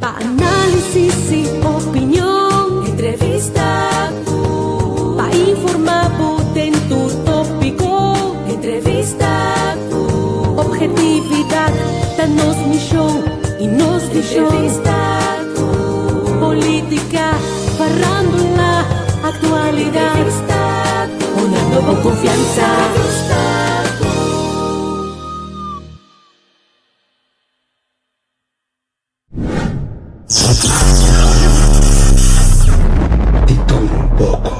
Pa análisis i opinion. Entrevista ku. Pa informá bo den tur tópiko. Entrevista ku. Objetividat ta nos mishon i nos vishon. Entrevista ku. Polítika, farándula, aktualidat. Entrevista ku. Hunando bo konfiansa. Entrevista ku. Di todo un poco.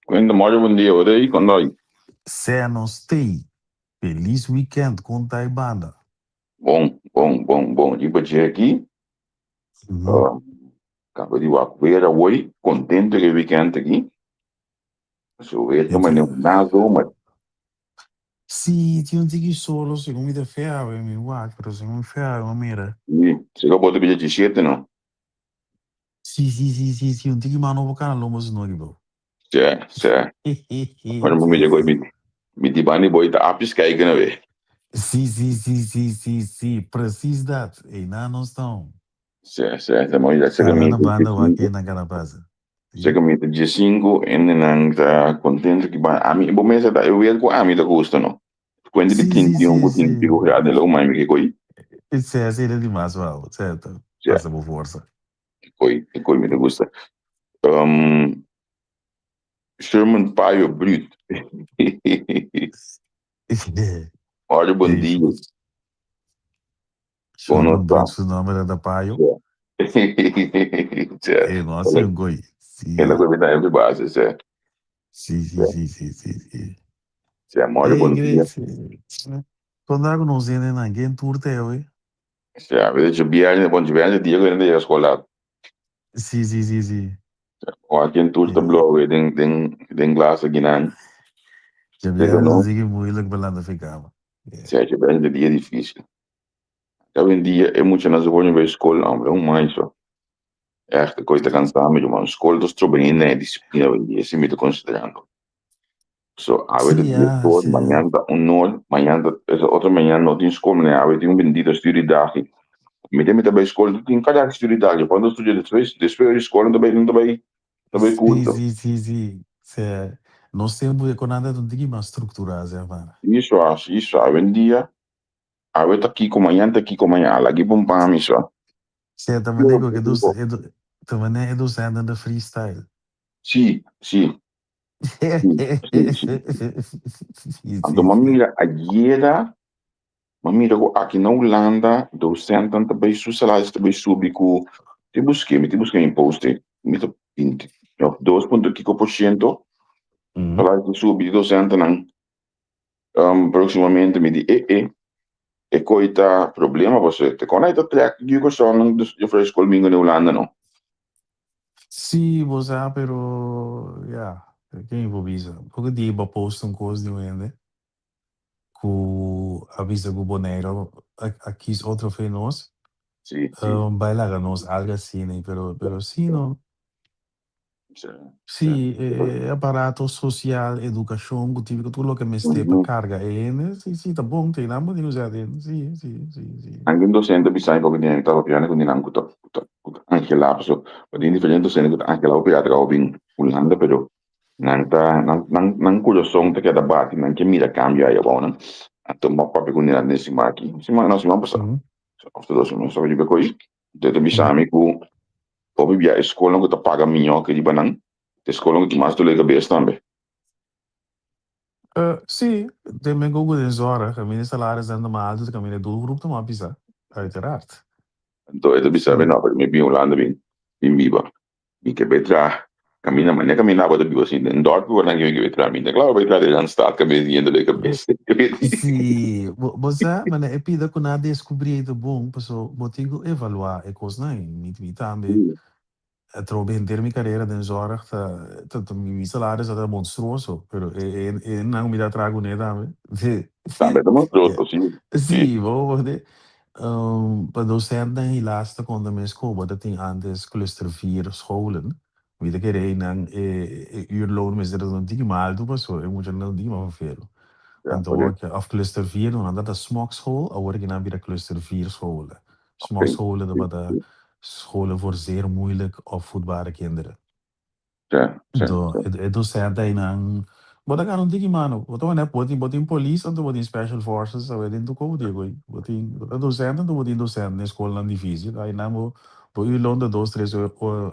Goedemorgen, buen dia, hoor. Hey, con dai? Sea nos tei. Feliz weekend con ta e banda. Bon, bon, bon, bon. Riba dje aki. Caba di wak weer awor. Contento cu e weekend aki. So weer ta mane un na zomer. Si, tin un tiki solo segun mi ta fea awe mi wak, pero segun mi fea awe mi mira. Si, si bo ta bisa djisiete no? Si, si, si, si, si, un tiki mas no por cana lomba su no riba. Sè, sè. Ora mi mira koe mi, mi di bani boy ta apjes kijken na we. Si, si, si, si, si, si, precies dat. Einan nos ta un. Sè, sè, sè, mooi dat Cana na banda wak einan cana pasa. Sè mi ta djesinku hende nan ta contento ki ban ami, bo mester ta e weer ku ami ta gusta no. Kuente di 31 ku 35 grado lo mai mi ke koi. Sè, sè, di mas wou, sè, ta pasa bo forsa. Koi, koi mi ta gusta. Sherman Payo Brut. Ora bon dia. Sherman Brut su nomber ta Payo. Eh, no así un koi. Sí. Ela koi mi ta every base, sè. Sí, sí, sí, sí, sí, sí. Sè, amor bon dia. Konta ku nos hendenan, ken tur te awe? Sè, a veces dje bon dje dia ku hende yega skol laat. Sí, sí, sí, sí. O aki en tur ta blow den den den glas akinan. Dje bièrnè ta sigui moeilijk pa lanta fi kama. Sè, dje bièrnè ta dia difícil. Awendia e muchanan su por bai skol, hombre, un maestro. Echt, e kos ta kansa mi, ruman. Skol ta stroba hende den e disiplina awendia, esei mi ta konsiderando. So, awe ta dies or, mañana ta un or, mañana ta, e otro mañana no tin skol, mañana awe tin un bendito studiedag. Mi ta mi ta bai skol, tin kada studiedag, pa no studia despues, despues di skol no ta bai, no ta bai, no ta bai kurso. Si, si, si, si. Sea, nos tempu e konanta ta un tiki mas strukturá, sea para. Iso, iso, awendia Awe ta kiko, mañan ta kiko, mañan a lag'i pon pa mi so. Sí, ta manera ku e dos, e do, ta manera e docenten ta freestyle. Sí, sí. Sí, sí, sí. Sí, Anto sí, m'a sí. mira ayera, m'a mira ku aki na Hulanda docentan ta bai su salaris ta bai subi ku, te busk'é, mi te buska mi post ei, mi ta binti, no, dos punto kiko por ciento, salaris ta subi di docentenan. Próximamente mi di e e e koi ta problema pasobra te kon ai ta trek yu kosonnan juffrouw skol mingo na Hulanda no. Sí, bo sa pero ya, ken mi por bisa? Poko dia bo a post un kos di un hende ku a bisa ku Boneiru a kis otro fe nos, Sí, sí. bai laga nos algo asina, pero pero sí no. Sí, e aparato social, educacion cu tin tur loke mester pa carga e hende, sí, sí, ta bon, te nan bo tin cu sa den, sí, sí, sí, sí. Anke un docente a bisa mi papia di nan, mi ta papiando cu di nan cu ta, cu ta, cu ta. anhelá paso bo tin diferente docente ku ta anhelá pa pega trabou bin Hulanda pero nan ta nan nan nan kurason ta keda bati nan ke mira kambio aya abou nan anto mi a papia ku nan den siman aki siman no siman pasá òf ta dos siman pasá riba e koi anto e ta bisa mi ku hopi bia e skolnan ku ta paga mihó ke riba nan ta e skolnan ku tin mas dolor di kabes tambe. Sí, den men ku den zorg, kaminda e salarisnan ta mas altu, ta kaminda e doelgroep ta mas pisá, uiteraard. Anto e ta bisa mi, no, pero mi bin Hulanda bin bin biba. Mi ke bai traha kaminda, manera kaminda abo ta biba asin, den dorp ku nan ke mi ke bai traha. Mi ta kla pa bai traha den Randstad kaminda di hende lo e kabes. Sí, bo bo sa, manera e pida ku nan a deskubrí ei ta bon, paso bo tin ku evaluá e kosnan ei. Mi mi tambe Atrobe henter mi carera den zorg ta ta mi salaris ta monstruoso pero e e e nan mi ta traha cune tambe. Tambe ta monstruoso si. Si bo bo de pa docentnan helaas ta conta mes cu bo ta tin antes cluster vier scholen mi ta kere eynan e e uurloon mester ta un tiki mas alto paso e muchanan ta un tiki mas vervelo anto of cluster vier no nan ta ta smok school awor ki nan a bira cluster vier scholen. Smokscholen tabata scholen voor zeer moeilijk opvoedbare kinderen. Anto e docent einan, bo ta gana un tiki mano, bo ta wende bo tin bo tin polis anto bo tin special forces awe den tur kobo di koe. Bo tin bo ta docent anto bo tin docent den skolnan dificil einan bo bo uurloon ta dos tres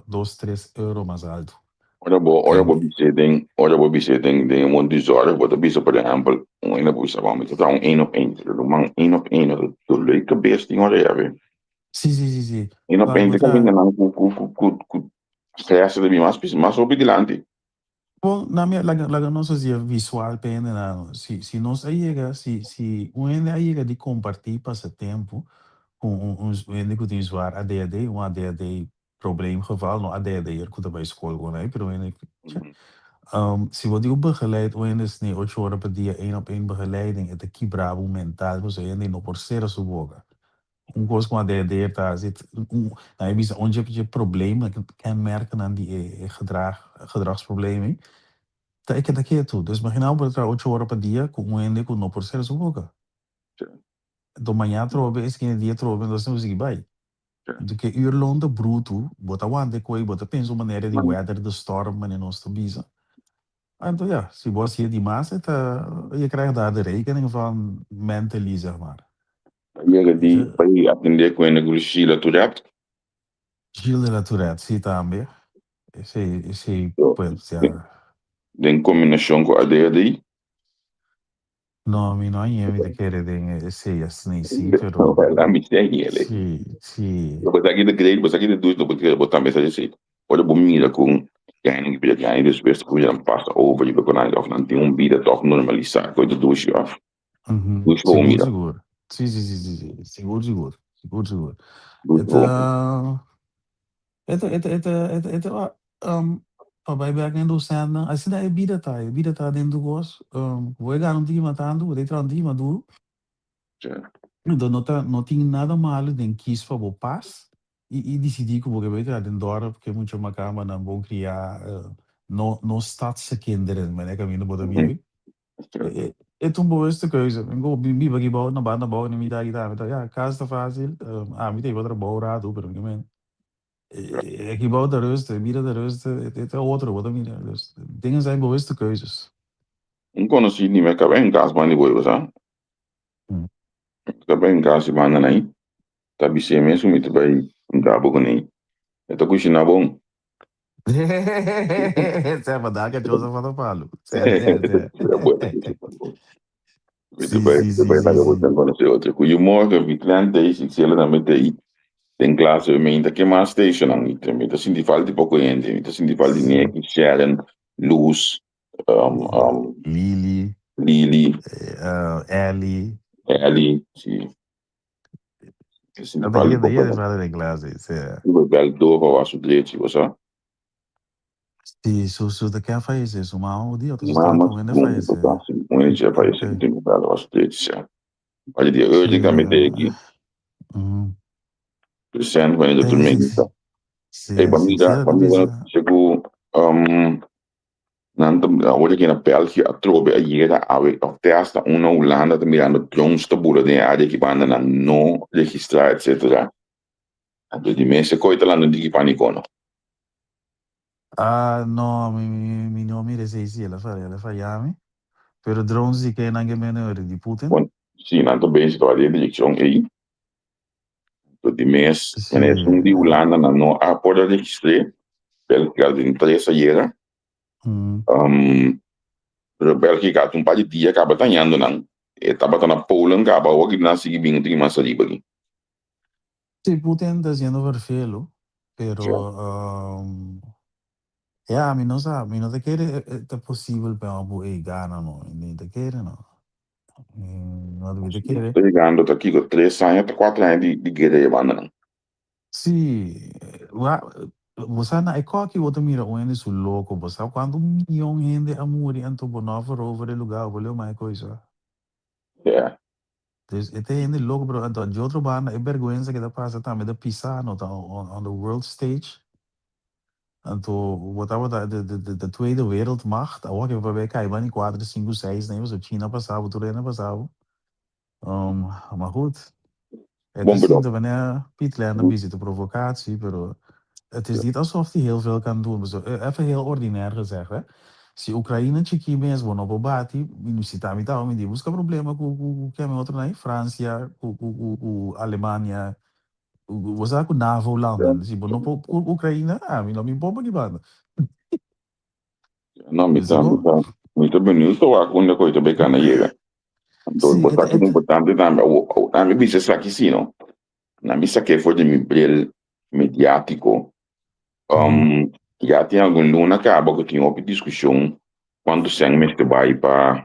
dos tres euro mas alto. Ora bo ora bo bis'é den ora bo bis'é den den e mundo di zorg bo ta bisa por ehèmpel un hende bo bisa bo mi ta traha un één op één pero ruman un één op één ta dolor kabes tin ora yabi. Sí sí sí sí. Één op één ta kaminda nan ku ku ku ku ku stress ta bin mas pis mas hopi dilanti. Bon na mi laga laga nos hasi visual pa e hendenan si si nos a yega si si un hende a yega di kompartí pasa tempu ku un un hende ku tin zwaar ADHD un ADHD Probleemgeval, no ADHD'er ku ta bai skol ku nan, pero hende si bo tin un begeleid un hende sne ocho ora pa dia één op één begeleiding e ta kibra bo mental pasobra e hende no por sera su boka. Un kos ku un ADHD'er ta hasi nan e bisa un dje dje problema kenmerkennan di e gedrag gedragsprobleem ei ta e keda ketu. Dus imagina bo por traha ocho ora pa dia ku un hende ku no por sera su boka. Enton mañana atrobe e siguiente dia atrobe enton asina bo sigui bai. Di ke uurloon ta brutu, bo ta wanta e koe, bo ta pensa un manera di weather the storm, manera nos ta bisa. Anto ya, si bo hasié di mas e ta, je krijgt daar de rekening van mentally, zeg maar. Ta yega di bai atendé ku hende ku Gilles de la Tourette? Gilles de la Tourette, si tambe. Esei, esei, pues, ya. Den kombinashon ku ADHD? No, mi no a ñe, mi ta kere den esei asina si, pero. Ojalá mi sea ñele. Si, si. Bo sa ki ta great, bo sa ki ta dushi, bo ta bo tambe sa esei. Ora bo mira ku gana ki bira gana despues ku nan pasa over riba ku nan òf nan tin un bida tòg normalisá ku e ta dushi òf. Dushi pa bo Sigur, mira. sigur. Si, si, si, si, si. Sigur, sigur. Sigur, sigur. Dushi E pa bo ta. E ta, e ta, e ta, e ta, e ta, pa bai bek na e docentnan, asina e bida ta, e bida ta den tur kos, bo e gana un tiki mas tantu, bo ta e traha un tiki mas duru, enton no ta, no tin nada malu den kis pa bo pas i i disidí ku bo ke bai traha den dòrp, ke mucha makambanan bon kriá, no no stadse kinderen, manera kaminda bo ta bibi, e ta un bewuste keuze, mi go mi biba aki bou, na banda bou, na mitad aki tambe, ya kas ta fásil, ami ta iba trabou ratu, pero mi men E gebouw ta rustig, e bida ta rustig, e ta otro bo ta mira. Dus dingen zijn bewuste keuzes. Un konosí di mi a kaba en kas banda di bo, sa. Kaba en kas di banda nai, ta bis'é mes ku mi ta bai junta bo kuné. E ta kushiná bon. Sè, pa da kachó sa fata palu. Sè, sè, sè. Mi ta bai, mi ta bai laga bo ten conoce otro. Goeiemorgen, mi client ta ei, Sixela tambe ta ei. Den klas mi ta kema stationnan. Mi ta, mi ta sinti falta di poko hende. Mi ta sinti falta di Nicky, Sharon, Luz, um, um, Lily, Lily, Ellie. Ellie, si. Mi ta sinti Ta falta di yega, poko yega hende. falta den klas, si. Mi bai bel door pa wak su drechi, bo sa. Si, su su ta ken fayece? Su mama o di otro su Mama tata? Un hende un fayece? papá, si, un hende a fayece. Mi tin ku bel wak su drechi, si. Oye, di urgent tambe te aki. Present wanneer de tormenta. Hey, pa mira, pa mira noticia ku um, nan ta awor aki na België atrobe a yega awe of te hasta un na Hulanda ta mirando drones ta bula den e área aki banda nan no registrá etcetera. Anto di mes e koe ta lanta un tiki pániko no. Ah, no, mi no mira esei si, el a faya mi. Pero drones di ke nan ke mene ori di Putin? Bon, si nan ta bezig ta bai den e direkshon ei. Anto di mes, mene esun di Hulanda nan no a por a registr'é, Bèlgika den tres ayera. Pero Bèlgika un par di dia kaba tañando nan. E tabata na Polen kaba, awor ki nan sigui bin un tiki mas ariba aki. Sí, Putin ta haciendo vervelo, pero ya, mi no sa, mi no ta kere ta posibel pa bo ei gana no, mi ta kere no. No mi ta kere. Ta yegando ta kiko tres aña ta cuatro aña di guera e bandanan. Sí, wa, bo sa na e koki bo ta mira un hende su loco, bo sa cuanto miyon hende a muri anto bo no a verover e lugar, bo leu mai cosa. Yeah. Dus e ta hende loco, pero anto di otro banda e berguensa ke ta pasa tambe ta pisa no ta on the world stage. Anto bo tabata de tweede wereldmacht, awor ke bo bai kai bani kuater, sinku, seis nei pasobra China a pasa bo, tur hende a pasa bo. Maar goed, e ta sinta wanneer Piet Klein a bisa ta provocatie, pero het is niet alsof hij heel veel kan doen. Pasobra even heel ordinair gezegd hè, si Ukraina chikí mes bo no por bati, mi si ta mi ta mi di buska problema ku ku keme otro nan, Francia, ku ku ku ku Alemania, bo sa ku NAVO landen, si bo no por ku Ukraina, ami no mi por pa ki banda. No, mi ta, mi ta, mi ta benieuwd pa wak unda ku ta bay kana yega. Anto, Sí, bo e sa ku importante tambe, awo, awo, ami bisa esaki sí, no? Na mi sak'é for di mi bril mediátiko. Ya tin algun luna kaba ku tin hopi diskushon kuantu sèn mester bai pa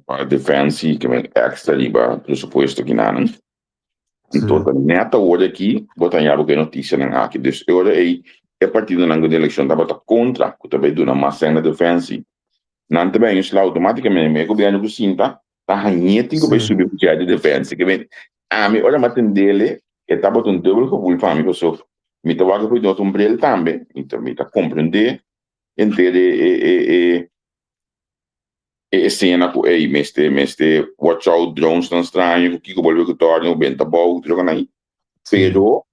pa defensie, ke men èkstra riba presupuesto kinanan. Anto ta nèt awor aki bo ta haña bo ku e notisianan aki. Dus e ora ei e partidonan ku den elekshon tabata kontra ku ta bai duna mas sèn na defensie. Nan ta bai haña un sla outomátikamente. E gobièrnu ku sinta ta hañ'é tin ku bai subi budget di defensie. Ke men ami ora mi a tendele e tabata un dubbel gevoel pa mi pasobra mi ta wak ku nos un bril tambe. Mi ta komprendé henter e E esena ku ey mester mester watch out dronesnan straño ku kiko bolbe ku torna ku benta bou tur loke nan. Pero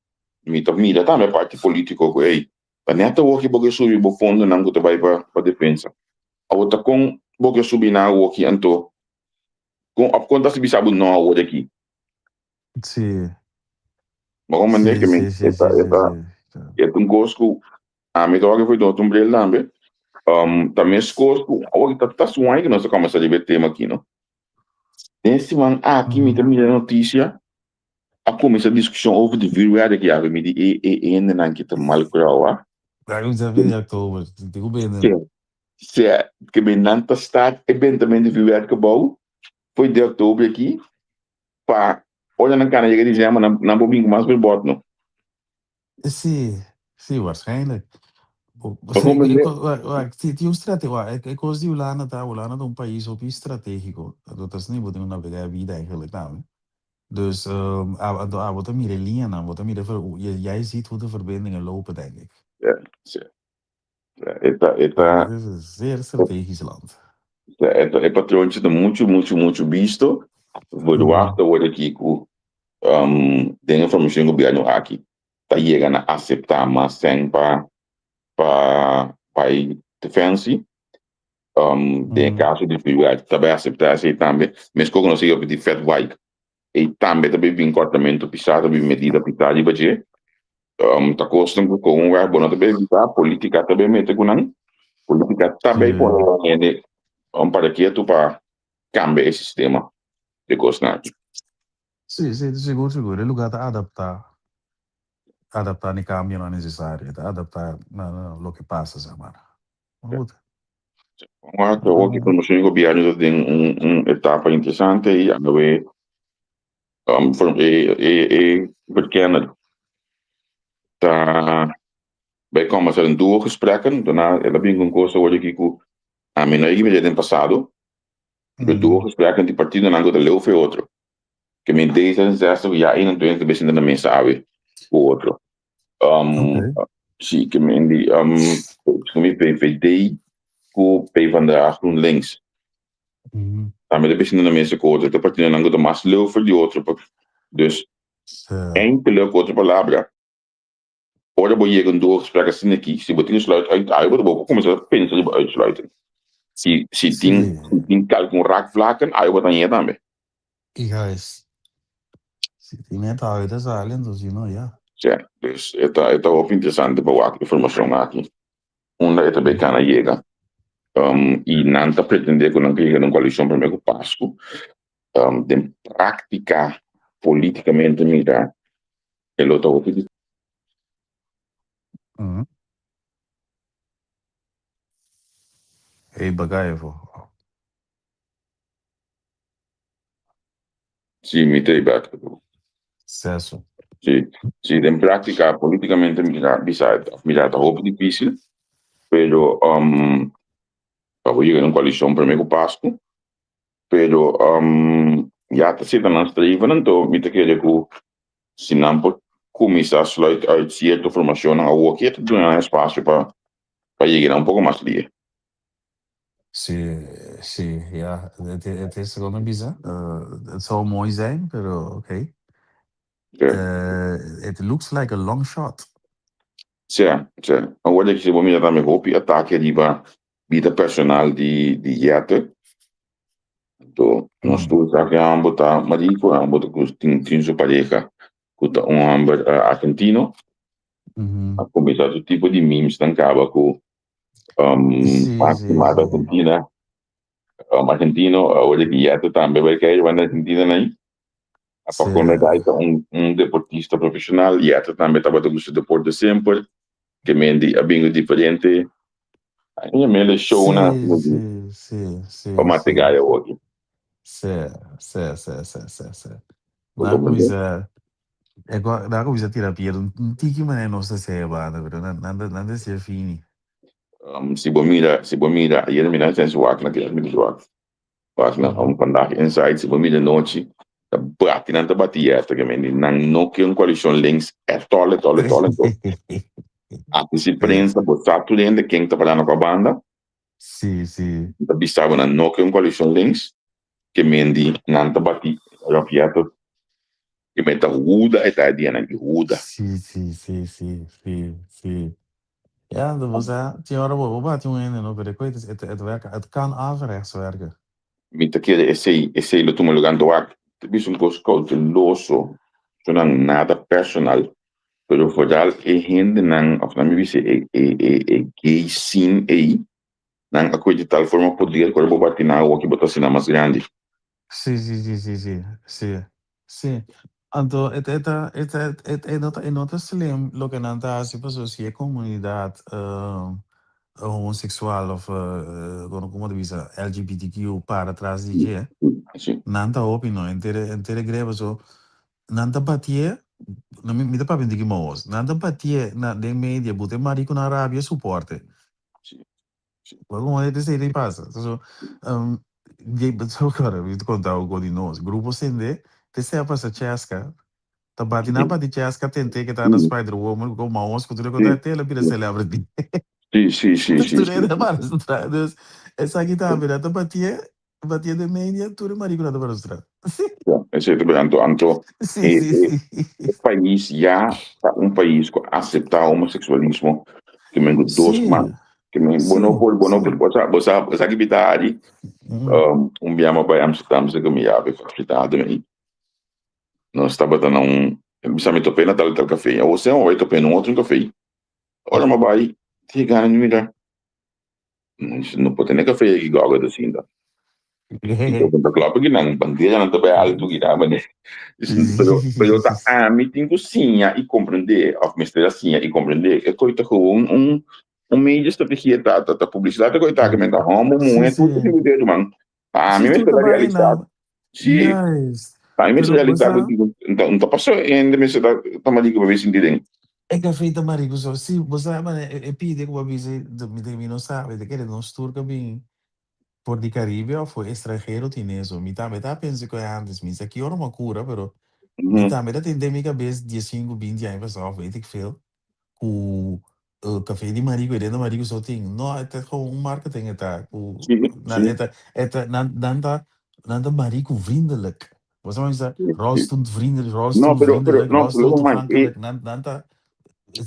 mi ta mira tambe parti politico ku ey ta net awoki bo ke subi bo fondonan ku ta bai pa pa defensa. Awor ta kon bo ke subi nan awoki anto kon of kon ta bisa bo no awor aki. Sí. Bo comprende Sí, ke mi sí, sí, e ta sí, e sí, ta sí. e ta un kos ku Ami ta wak for otro un bril tambe. Ta meskos ku awor ta ta suai ku nos a komensá riba e tema aki no. Den siman aki mi ta mira notisia a kuminsá diskushon over di vuurwerk ya mi di e e hendenan ki ta mal kurau a. Ta kuminsá fin di oktober, tin ku bende. Se se ke men nan ta start e bentamentu di vuurwerk abou for di oktober aki pa ora nan kana yega disiember nan nan por bin ku mas verbod no. Sí, sí, waarschijnlijk. Bo comprende? Tin un strate, e cos di Hulanda ta, Hulanda ta un pais hopi strategico. Dat is ni bo tin cu navega e bida eigenlijk tambe. Dus anto abo ta mira e liñanan, bo ta mira, jij ziet hoe de verbindingen lopen, denk ik. Ja, sí. E ta, e ta. Het is een zeer strategisch land. E ta, e patrontje ta mucho, mucho, mucho bisto. Verwacht ta word aki cu den e formacion gobierno aki ta yega na acepta mas cen pa pa bai defensie. Den e caso di vuurwerk ta bai acepta esey tambe. Mescos cu nos a yega di fatbike ey tambe ta bai bin cortamento pisa, ta bin medida pisa riba dje. Ta kosnan ku kon wèg bo no ta bai evitá, polítika ta bai mete ku nan, polítika ta bai pone nan hende un para ketu pa kambia e sistema di kosnan aki. Sí, sí, sigur, sigur. E lugá ta adaptá, adaptá na e kambionan nesesario, e ta adaptá na loke pasa, zeg maar. Maar goed. Wak, awor ki promoshon di gobièrnu ta den un etapa interesante i awe e verkenner ta bai kòmbersá den duo gesprekken, daarna el a bin ku un kos awor aki ku ami no a yega den pasado, pero duo gesprekken di partidonan ku ta leu for e otro, ke mi D66 ya 21 ta bai sinta na mesa awe ku otro. Si, ke men di mi VVD ku PvdA GroenLinks. Tambe ta bai sinta na mesa ku otro, ta partidonan ku ta mas leu for di otro, dus. Eindelijk, ku otro palabra, ora bo yega un doorgesprek asina aki, si bo tin un sluit uit, awe bo por kuminsá pensa riba uitsluiting. Si si tin si tin kalkun raakvlakken, awe bo ta hañ'é tambe. Juist. Si tin e ta awe ta sali, enton si no, ya. Sí, dus e ta e ta hopi interesante pa wak e formashon aki, unda e ta bay kana yega. I nan ta pretendé ku nan ta yega na un koalishon promé ku Pasku. Den práktika, polítikamente mira, e lo ta hopi difísil. Hey bagay afo. Sí, mi ta ei bek. Seso. Sí, sí, den práktika, polítikamente mira, bisa, mira ta hopi difísil, pero pa bo yega na un koalishon promé ku Pasku, Pero ya ta sita nan streven, anto mi ta kere ku si nan por kuminsá sluit uit sierto formashonnan awoki e ta duna nan espasio pa pa yega nan un poko mas lie. Sí, sí, ja, het, het is gewoon een bisa. Het zou mooi zijn, pero oké. Okay. It looks like a long shot. Sí, sí. Awor aki si bo mira tambe hopi atake riba bida personal di di Jette. Anto nos tur sa ku e hòmber ta mariku, e hòmber ta ku tin tin su pareha ku ta un hòmber argentino. A kuminsá tur tipo di memes nan kaba ku Maxima ta Argentina, argentino, awor di Jette tambe bai kai riba na Argentina nai. Pa kome ta ta un un deportista profesional y ata tambe tabata gusta deporte semper ke men di a bin ku diferente a mele shownan pa mate gaya awoki. Sí, sí, sí, sí, sí, sí. Nan a kuminsá, nan a kuminsá tira piedra un tiki manera nos ta hasié banda, pero nan nan nan ta hasié fini. Si bo mira, si bo mira, ayer mi nan sense wak na kila mi di wak. Wak na un vandaag inside si bo mira nochi ta bati nan ta bati yèta ke men di nan no ke un koalishon links ètòl ètòl ètòl ètòl. Aki si prensa bo sa tur hende ken ta pará na kua banda. Sí, sí. Ta bisa bo nan no ke un koalishon links ke men di nan ta bati ròp yèta ke men ta huda e ta e dianan ki huda. Sí, sí, sí, sí, sí, sí. Ja, bo sa, tin ora bo bati un hende no, pero e koe het, het werken, het kan averechts werken. Mi ta kere esei, esei lo tuma lugar. Anto wak, ta bisa un kos kouteloso, esnan nada personal, pero vooral e hendenan, of nan mi bisa e, e, e, e gay scene ei, nan a koe di tal forma poder ku ora bo bati nan awoki bo ta hasi nan mas grandi. Sí, sí, sí, sí, sí, sí, sí. Anto e ta e ta e ta e no ta e no ta slim loke nan ta hasi pasobra si e komunidat homoseksual òf komo ta bisa LGBTQ para tras di dje nan ta hopi no henter henter e greba so nan ta batié mi ta papia un tiki mahos nan ta batié na den media buta e marikonan rabia suporte. Bo como e esei ta pasa. So, so mi ta conta algo di nos. Grupo Sende, te sea pasa Cheska. Ta bati nan bati Cheska tente ke ta na Spider Woman ku maos ku tur e kota tela bira celebrity. Sí, sí, sí, sí. Tur e ta para su tra. Dus esaki tambe nan ta batié, batié den media tur e marikuna ta para su tra. Ja, esei ta bira anto anto Sí, e sí, e sí. e pais ya ta un pais ku aseptá homoseksualismo ke men ku dos man. Ke men bo no por bo no por bo sa bo sa bo sa ki mi ta hari un bia mi a bai Amsterdam se ku mi yabi facilitado mi nos tabata na un mi sa mi top'é na tal tal kafé awor se mi a bai top'é na un otro kafé ora mi a bai tin gana di mira No por tene café aki gògò ta sinta. I ta klòp aki nan banderanan ta bai altu aki nan manera. Pero pero ta ami tin ku siña i komprendé òf mester a siña i komprendé e kos ta gewoon un un medio strategia ta ta publisidat ta kos ta men ta hòmber muhé tur ta tin ku derecho man. Pa ami mester a realisá sí pa ami mester a realisá ku no ta pasó hende mester ta ta mariku pa bin sinti den. E café ta mariku so sí bo sa manera e pide ku bo a bisa mi ta mi no sa mi ta kere nos tur ka bin for di Caribe of for extranhero tin eso mi tambe ta pensa ku e antes mi sa ki ora mi a kura pero mi tambe ta tin den mi kabes diesinku binti aña pasá of weet ik veel ku café di mariku e den mariku so tin no e ta gewoon un marketing e ta ku nan e ta e ta nan nan ta nan ta mariku vriendelijk. Bo sa bisa rolstoelvriendelijk, No, pero, pero, rolstoelvriendelijk, no, pero, man, rolstoeltoegankelijk, nan ta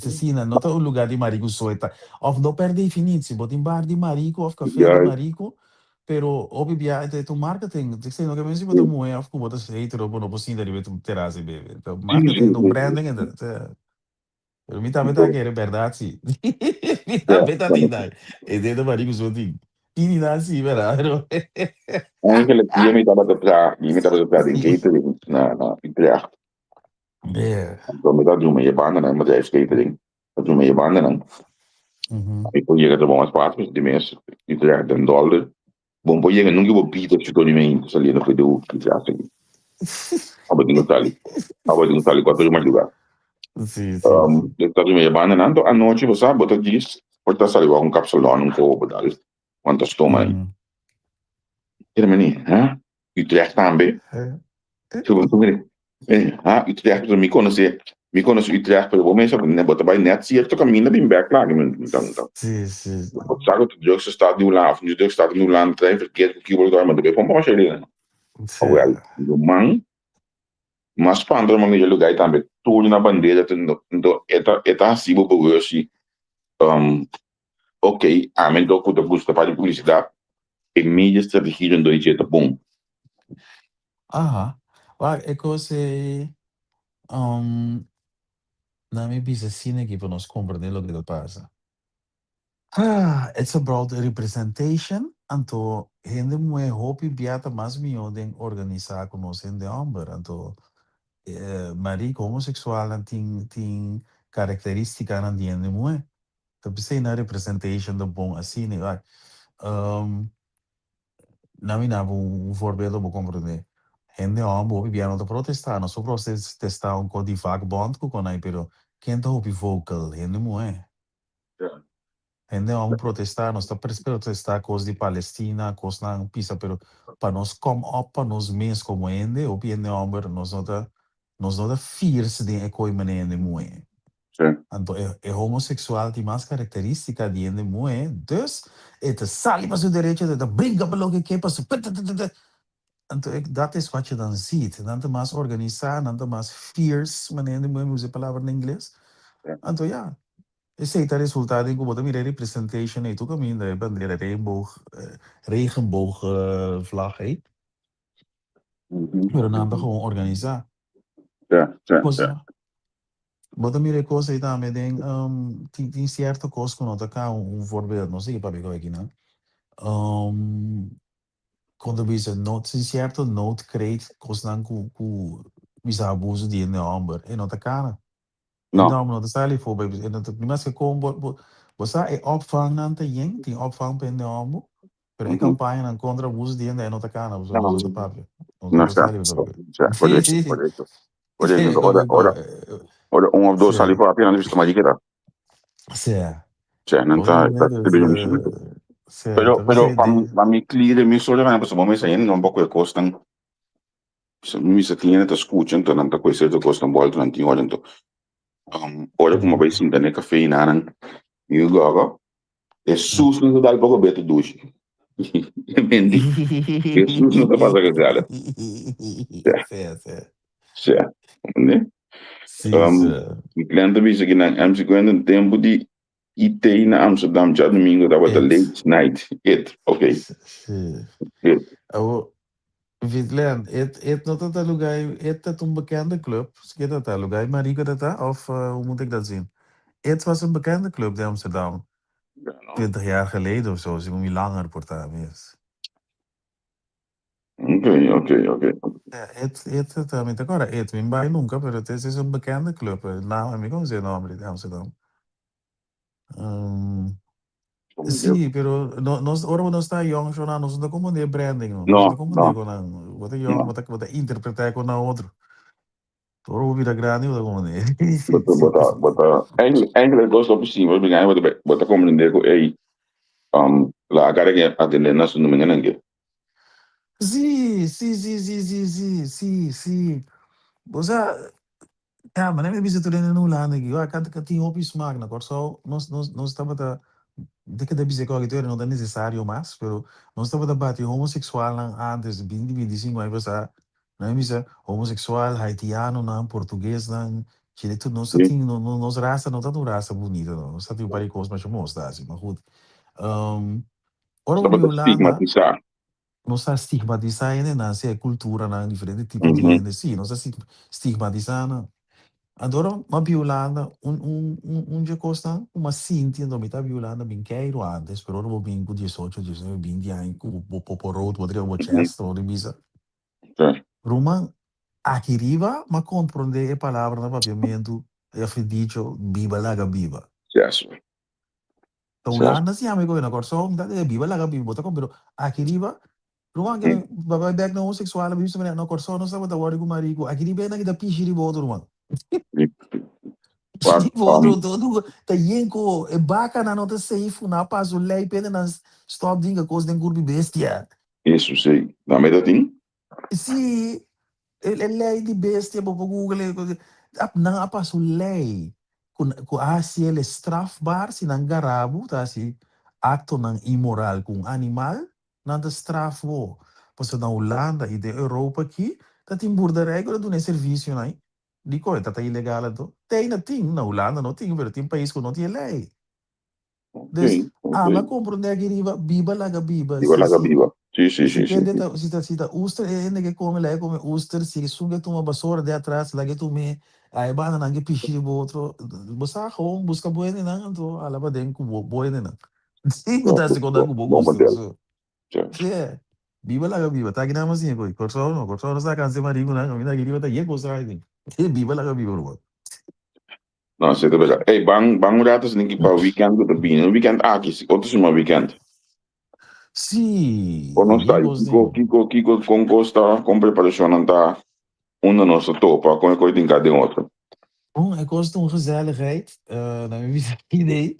asina, no ta un lugá di mariku so e ta. Òf no per definitie, bo tin bar di mariku òf kafé di mariku, pero hopi bia e ta un marketing. Te no ke men si bo ta muhé òf ku bo ta hetero bo no por sinta riba e teras i bebe. Ta marketing, ta un branding e ta. Pero mi tambe ta kere bèrdat si. Mi tambe ta tin dai. E dedo mariku so tin. Tini nan si, bèrdat? Pero Eigenlijk, hier mi tabata traha, hier mi tabata traha den catering na Utrecht. Anto mi ta drumi e bandanan, bedrijfscatering. Ta drumi e bandanan. Mi por yega trabou mas fácil di mes Utrecht den Dolder. Bon por yega nunca bo bida chico di mi saliendo for di hoek Utrecht aki. Abo tin ku sali. Abo tin ku sali cuatro di madruga. Sí, sí, sí. Dus ta drumi e bandanan. Anto anochi bo sa bo ta djis por ta sali wak un kapsalon un kobo dal wanta stoma. Pero meni, ha? Utrecht tambe. Ha, Utrecht, mi konosé, mi konosé Utrecht, pero bo mester bo ta bai net sierto kaminda bin bèk laga mi ta ta. Sí, sí. Bo sa ku ta drukste stad di Hulanda, òf no drukste stad di Hulanda, trein verkeerd ku kibo ta bai, ma bo bai pon Sí. Awèl, ruman, mas spanta ruman e lugá ei tambe tur na bandera ta anto e ta e ta hasi bo bewust si ok, ami anto ku ta gusta parti publisidat, e media strategia anto dje ta bon. Aha. Wak, e kos ei, na mi bisa asina aki pa nos komprendé loke ta pasa. Ah, it's about representation, anto hende muhé hopi bia ta mas mihó den organisá ku nos hende hòmber. Anto mariku homoseksualnan tin karakterístikanan di hende muhé. Ta p'esei nan representation ta bon asina. Wak, na mi daba un voorbeeld pa bo komprendé. Hende hòmber hopi bia no ta protestá, nos por protestá un kos di vakbond ku kon ai, pero ken ta hopi vocal? Hende muhé. Hende hòmber protestá, nos ta protestá kos di Palestina, kosnan pisa, pero pa nos kom op pa nos mes komo hende, hopi hende hòmber nos no ta fierce den e koi manera hende muhé. Anto e homoseksual tin mas karakterístika di hende muhé, dus e ta sali pa su derecho, e ta bringa pa loke ke pa su. Anto dat is wat je dan ziet. Nan ta mas organisá, nan ta mas fierce, manera hende muhé, mi usa e palabra na ingles. Anto ya, esei ta resultado den ku bo ta mira e representation ei tur kaminda, e bandera regenboog, regenboog vlag ei. Pero nan ta gewoon organisá. Kos, bo ta mira e kos ei tambe den tin sierto kos ku no ta ka un voorbeeld, no sigui papia ku akinan. Kon ta bisa no tin sierto noodkreet kosnan ku bisa abuso di hende hòmber, e no ta kana. No. Hende hòmber no ta sali afó bai e no ta maske kon bo sa e opvangnan ta yen, tin opvang pa hende hòmber, pero e kampañanan kontra abuso di hende e no ta kana pasobra nos no ta papia. Nos no No ta sa. sali pa papia. Sa, korekto, korekto. Korekto. Ora un òf dos sali papia, nan ta bisa tuma dikira. Sea. Sea, nan ta Sea, Pero, ta pero p'esei pa mi, pa mi clear mi historia nan, pasobra bo mester hende no por kohe kosnan. Mi mester tin hende ta skucha, anto nan ta kohe sierto kosnan bòlta nan tin ora anto. Ora ku mi a bai sinta na e kafé einan, mi ku gògò, e sus no ta dal poko beto dushi. Mendi, e sus no ta pasa gezellig. Sea. Sea, sea. Sea, comprende? Sí, sea. Mi cliente ta bisa ki nan MC Quentin tempu di IT na Amsterdam djadumingu tabata It. late night. It, ok. Sí. It. Awo, Vitlen, it no ta ta lugá, it ta un bekende club. Ke ta ta lugá marico ta ta of hoe moet ik dat zien? It was een bekende club in Amsterdam. Ja, no? 20 jaar geleden of zo, segun mi langer por ta mes. Ok. Ja, it ta mi ta kòrda it, mi bai nunca, pero het is een bekende club. Nou, mi konosé e nòmber di Amsterdam. Sí, pero no, nos, ora nos ta yong, shona, nos no ta komprendé branding, no. Nos no ta No, komprendé no. kon nan, bo ta yong, No. bo ta interpretá kon nan otro. Ora bo bira grandi, bo ta komprendé. Bo ta, eigenlijk kos hopi simpel, bo ta komprendé ku ey, la kada ke atendé na su numero nan ke. Sí. Bo sa, ja, ma mi bisa tur hende na Hulanda aki, wak, ka tin hopi smaak na Kòrsou, nos tabata, mi ta keda bisa ku aki no ta nesesario mas, pero nos tabata bati homoseksualnan antes, 20, 25 aña pasá. Nan a bisa homosexual, haitianonan, portuguesnan, chile tur nos ta tin, nos rasa no ta un rasa bunita no, nos ta tin un par di kos masha mos ta hasi, ma goed. Ora bo Tabata bin Hulanda, stigmatisá. nos ta stigmatisá hendenan, sea e kulturanan, diferente tipo di hende, sí, nos ta stigmatisá nan. Anto ora mi a bin Hulanda, un un un un dje kosnan ku mi a sinti anto mi ta bin Hulanda bin keiru antes, pero ora bo bin ku diesocho, diesnuebe, binti aña ku bo popo rood, bo ta riba bo chest, bo ta bisa. Ruman, aki riba m'a komprondé e palabra na papiamentu, òf e dicho, biba laga biba. Ta Hulanda si ami kohe na Kòrsou, mi ta di biba laga biba, bo ta komprendé, pero aki riba, ruman, ke bo bai bèk na homoseksual, a bisa manera na Kòrsou nos tabata wòrdu ku mariku, aki riba esnan ki ta pishi riba otro, ruman. Pishi riba otro, ta yen ku e bakanan no ta safe, nan a pasa un lei p'e nan stòp dinga kos den kurpi bestia. Eso sí, na mi ta tin. Sí, e ley di bestia bo por google e, nan a pasa un ley cu cu a haci el strafbaar si nan gara bo ta haci actonan inmoral cu un animal, nan ta straf bo. Pasobra na Hulanda y den Europa aki ta tin boerderij cu ta duna e servicionan ey. Dicon e ta ta ilegal anto? Te ayina tin, na Hulanda no tin, pero tin pais cu no tin e ley. Dus, ami a komprondé aki riba, biba laga biba. Biba laga biba. Sí, sí, Si sí, sí. kende ta, si ta, si ta uster e hende ke kome, laga e kome uster. Si esun ke tuma basora de atras, laga e tum'é. Ai banda nan ke pishi riba otro. Bo sa gewoon buska bo hendenan, anto hala paden ku bo, bo hendenan. Sí, ku ta hasi konta ku bo Bon gusta, model. paso. Sí, biba laga biba. Ta aki nan mas siña koe. Kòrsou no, Kòrsou no sa kanse marikunan, kaminda aki riba ta ye kos aki. Biba laga biba, ruman. No, si ta berdad. Ey, ban, ban un rato sneaky pa weekend ku ta bini. Un weekend aki, si otro siman weekend. Sí, Kon nos ta? yen kos Kiko, den. kiko, kiko, kon kos ta? Kon preparashonnan ta? Unda nos ta topa? Kon e kos tin ka den otro? Bon, e kos ta un gezelligheid. Na mi bisa idee.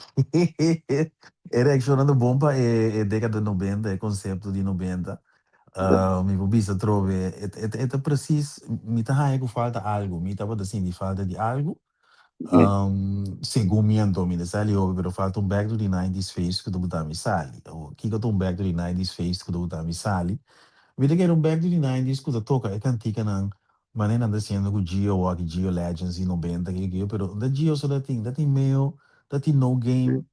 E reakshonnan ta bon pa e, e dekada nobenta, e konsepto di nobenta. Mi por bisa atrobe, e, e, e ta precies, mi ta haña ku falta algu. Mi tabata sinti falta di algu. Segun mi anto mi ta sali hopi pero falta un back to the nineties feest ku ta buta mi sali. Awor kiko ta un back to the nineties feest ku ta buta mi sali? Mi ta kere un back to the nineties ku ta toka e kantikanan manera nan ta hasiendo ku Gio awor aki Gio Legends di nobenta kiko kiko pero no ta Gio so ta tin ta tin Meo ta tin No Game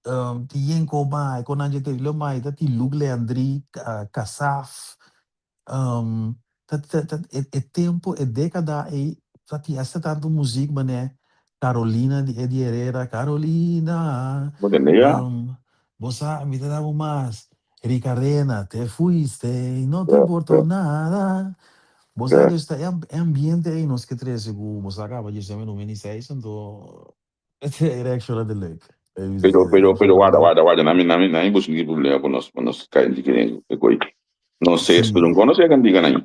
tin Yenko Mai kon nan dje te lo mai ta tin Luke Leandri Kasaf Ta ta ta e e tempo e dékada ei ta tin hasta tantu muzik manera Carolina di Eddie Herrera, Carolina, Bo tende ya? bo sa mi ta da bo mas, Ricarena, te fuiste y no te importó nada. Bo sa dus ta e e ambiente ei nos ke trese ku bo sa kaba djeseme 2006 anto e reacciona ta leuk. Pero, pero, pero, warda, warda, warda, nami, nami, nami busca ki problema ku nos, ku nos kai di kere e koi. No sé, pero no konosé kantiga nai.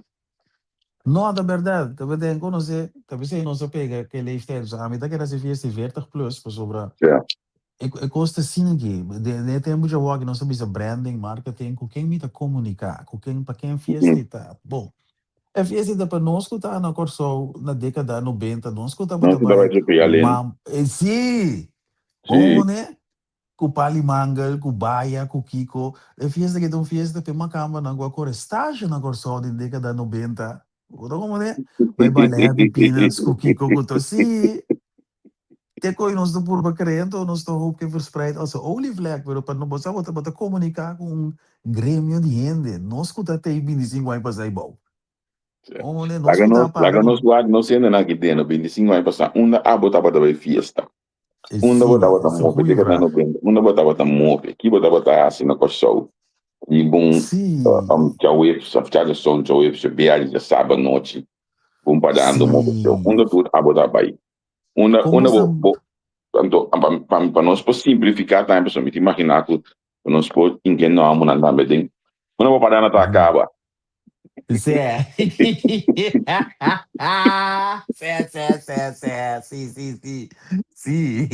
No, ta berdad, ta berdad, en konosé, ta p'esei nos a pega ke leeftijd, pasobra ami ta keda hasi fiesta di veertig plus, pasobra e e kos ta asina aki, den e tempu djawoki nos ta bisa branding, marketing, ku ken mi ta komuniká, ku ken, pa ken fiesta i ta, bon, E fiesta ta pa nos ku ta na Kòrsou na dékada nobenta, nos ku tabata Nos ku bai tabata pia len. mam, sí! Sí. Pone ku pali mangel, ku baya, ku kiko. E fiesta aki ta un fiesta pa e makambanan ku a kore stage na Kòrsou den dékada nobenta. Bo ta komprendé? Bai baila Happy Peanuts ku kiko ku to. Sí! Te koe nos ta purba krea anto nos ta hoop ke verspreid als een olievlek, pero pa no bo sa bo ta bo ta komuniká ku un gremio di hende, nos ku ta tei bintisingu aña pasá ei bou. Omo nos Laga ku ta nos, para laga ku nos wak nos hendenan aki den no bintisingu aña pasá unda abo tabata bai fiesta? Unda bo Sí, tabata es un move? goeie Dikata vraag. no bende? Unda bo tabata move? Ki bo tabata hasi na Kòrsou? Riba un Sí, djaweps òf djaduson djaweps djabièrnè djasabra anochi un padando move show. sí. Unda tur abo ta bai? Unda Komo unda bo sa bo anto pa pa pa nos por simplifiká tambe pasobra mi ta imaginá ku nos por tin ke nòmbernan tambe den unda bo padana ta kaba. Sè. Sè, sè, sè, sè. Sí, sí, sí. Sí.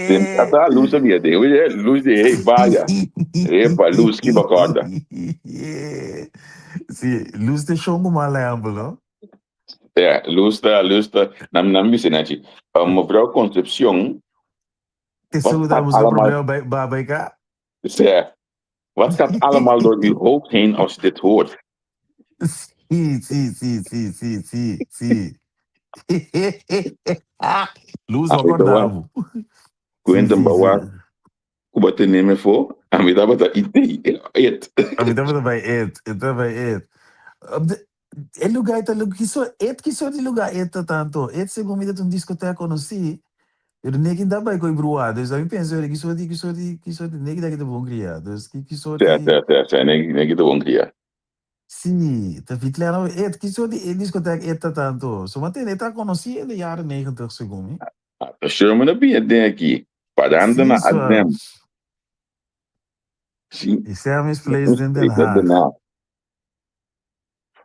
Den ata lus a bira den. Oye, lus di hey baya. Epa, lus ki bo kòrda. Sí, lus ta shon ku mal ehèmpel, no? Ja, lus ta, lus ta. Nan nan bisa nachi. Mevrouw Concepcion, Te wat solo ta gaat busca allemaal, problema bij ba bij ka. Sè, wat gaat allemaal door uw hoofd heen als u dit hoort? Sí, sí, sí, sí, sí, sí, sí. Luz, Ami ta acorda wak. bo. Sí, Quentin sí, ba sí. wak ku bo a tene mi afó, ami tabata IT, it. Ami tabata bai it, e tabata bai it. E lugar ta ki it ki sort di lugar it ta tanto? It segun mi ta un discoteca conoci, pero neki ta bai coi bruha, dus ami pensa ki sort di ki sort di ki sort di neki ta ki ta bon cria, dus ki ki sort Sè, di sè, sè, sè, neki neki ta bon cria. Si, ta Vitler it ki sort di discoteca it ta tanto? So mantende e ta conoci in de jaren 90 segun mi. Ta Sherman a bini den aki, paranda na Si, so. Arnhem. Si. E Sammy's Place den Den Den Haag. Haag.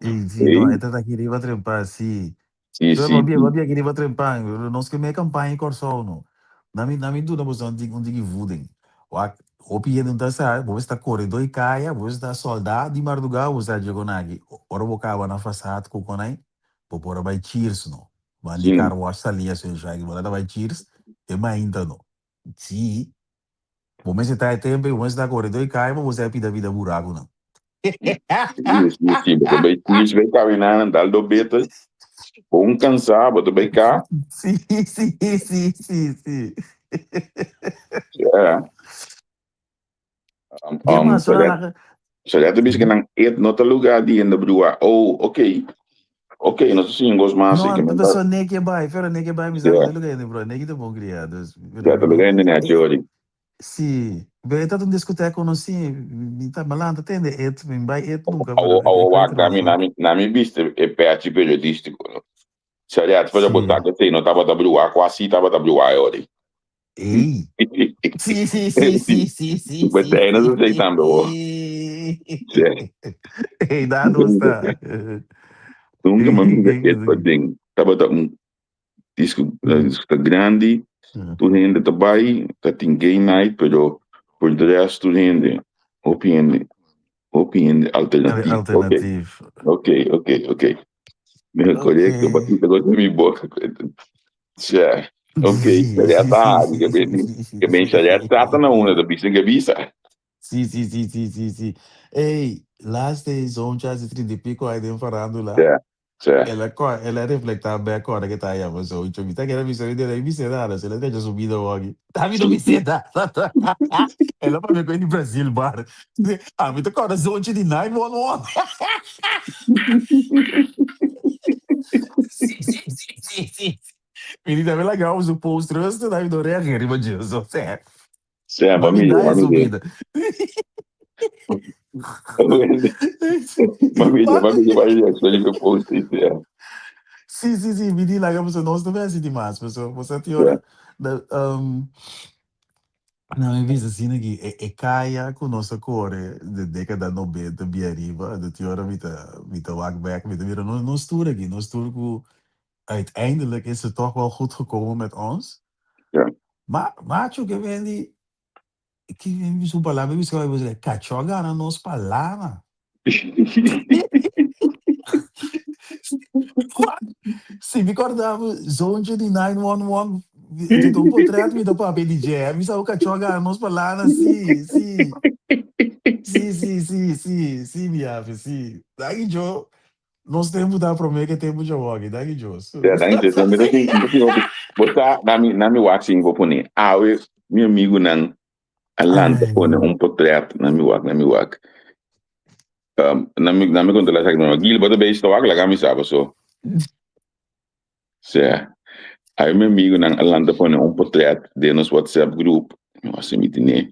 E si, no, e ta aki riba Trempan, si. Si, So, si, babia, si. babia aki riba Trempan. Nos ke me campaña Kòrsou, no. Na mi, na mi duna boso un tiki, un tiki voeding. Wak, hopi hende no ta sa, bo ta kore doi kaya, bo ta soldá di mardugá, bo sa dje kon aki. Ora bo kaba na fasad ku konai, bo por a bai Cheers, no. Bandi car wash sali aso esaki, bo ta bai Cheers, te mainta, no. Si, bo mester ta e tempo, bo mester ta kore doi kaya, pa bo sa pida pida burakunan. Si, si, si. Bo ta bai Cheers, bai kaminá, dal do beter. Bon cansá, bo ta bai ka. Si, si, si, si, si. Yeah. Ke mas ora laga. So ya ta bisa que nan et no ta lugar di hende brua. Oh, ok. Ok, nos ta siña gos mas. No, anto ta so neki a bai, pero neki a bai mi sa no ta lugar hende brua. Neki ta bon cria, dus. Ya ta lugar hende nechi ori. Si, pero e ta un discoteca conoci, mi ta malanta tende et, mi bai et nunca, pero Awo, e awo koe wak, nami, trafa. nami, nami biste e pechi periodistico, no. Sa ya, pero bo sa que no tabata brua, quasi tabata brua e ori. Ey. Sí, sí, sí, sí, sí, sí, But sí, ei no sí. sei tambe ho. Sí. Ey, daar nos ta. Nunca mi a mira et paden. Tabata un disco, disco grandi, tur hende ta bai, ta tin gay night, pero por de rest tur hende, hopi hende, hopi hende alternatief. Alternatief. Ok, ok, ok. Mira, correcto, batita con mi boca. Tja, ok, ya ta, ke ben, ke ben ya trata na una, ta bisa ke bisa. Sí, sí, sí, sí, sí, sí. Ey, laatste zo'n chance 30 y pico ahí den farándula. Ja, ja. El a, el a reflecta bek ora que ta llama zo. Mi ta kere bisa mi de bisa nada, se le deja su vida wagi. Ta mi no bisa nada. El a pa mi di Brasil bar. A mi ta corda zontje di 911. Sí, sí, sí, sí, sí. Mi di tambe laga su post rustig, dai mi no reageer riba dje, so, sè. Sè, Ma mi mami, dai mami su de. vida. Mami de, mami de, mami de, sorry for post it, yeah. Sí, sí, sí, mi di laga paso nos no besi di mas, paso bo sa ti ora da na mi bisa asina ki e e kaya ku nos a kore de dekada nobenta bia ariba, anto ti ora mi ta mi ta wak bek mi ta mira nos nos tur aki, nos tur ku uiteindelijk is het toch wel goed gekomen met ons. Ma macho ke bendi ki mi su palabra mi bisa mi kachó a gana nos palana. Si mi kòrda bo zoontje di 911 di ta un potret mi ta papia di dje mi sa bo kachó a gana nos palana si si si si si si si mi yafe si danki djo nos tempu ta promé ke tempu djawoki danki djo. Ya danki djo mi ta tin mi ta tin hopi bo sa na mi na mi wak sin bo pone awe mi amigunan a lanta pone un potret na mi wak na mi wak um, na mi na mi controla esaki mama Gil bo ta bezig ta wak laga mi sa paso sea ay mi amigunan a lanta pone un potret den nos WhatsApp group mi wak si mi tene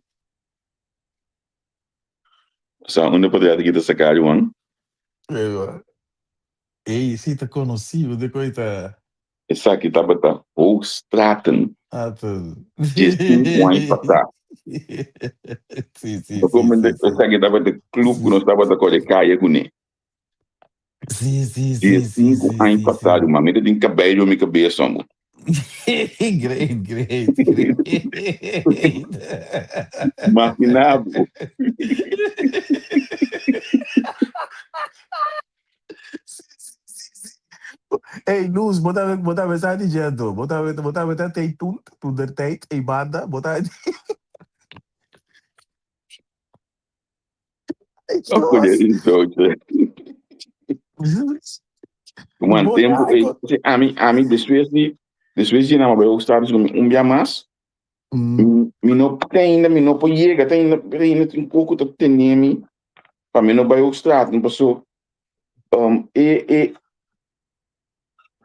sa unda potret aki ta saka Juan? Ey, si ta conoci, bo de koe ta. Esaki tabata Hoogstraten diesinku aña pasá. Esaki tabata e club ku nos tabata kore kaya kuné. Diesinku aña pasá, ruman. Mi ta tin kabei riba mi kabes amo. Great, great, great. Imagina bo. Ey Luz, bo ta bo ta sa di dje anto. Bo ta bo ta ta tey toen, toen der tijd, ey banda, bo ta Ay, Dios. Ruman, Bo tempu ya ei, ko. si ami, ami despues di, despues di nan a bai Hoogstraten ku mi un bia mas, Mm. mi no te ainda, mi no por yega, te ainda, te ainda tin koko ta tene mi pa mi no bai Hoogstraten, paso um, e, e,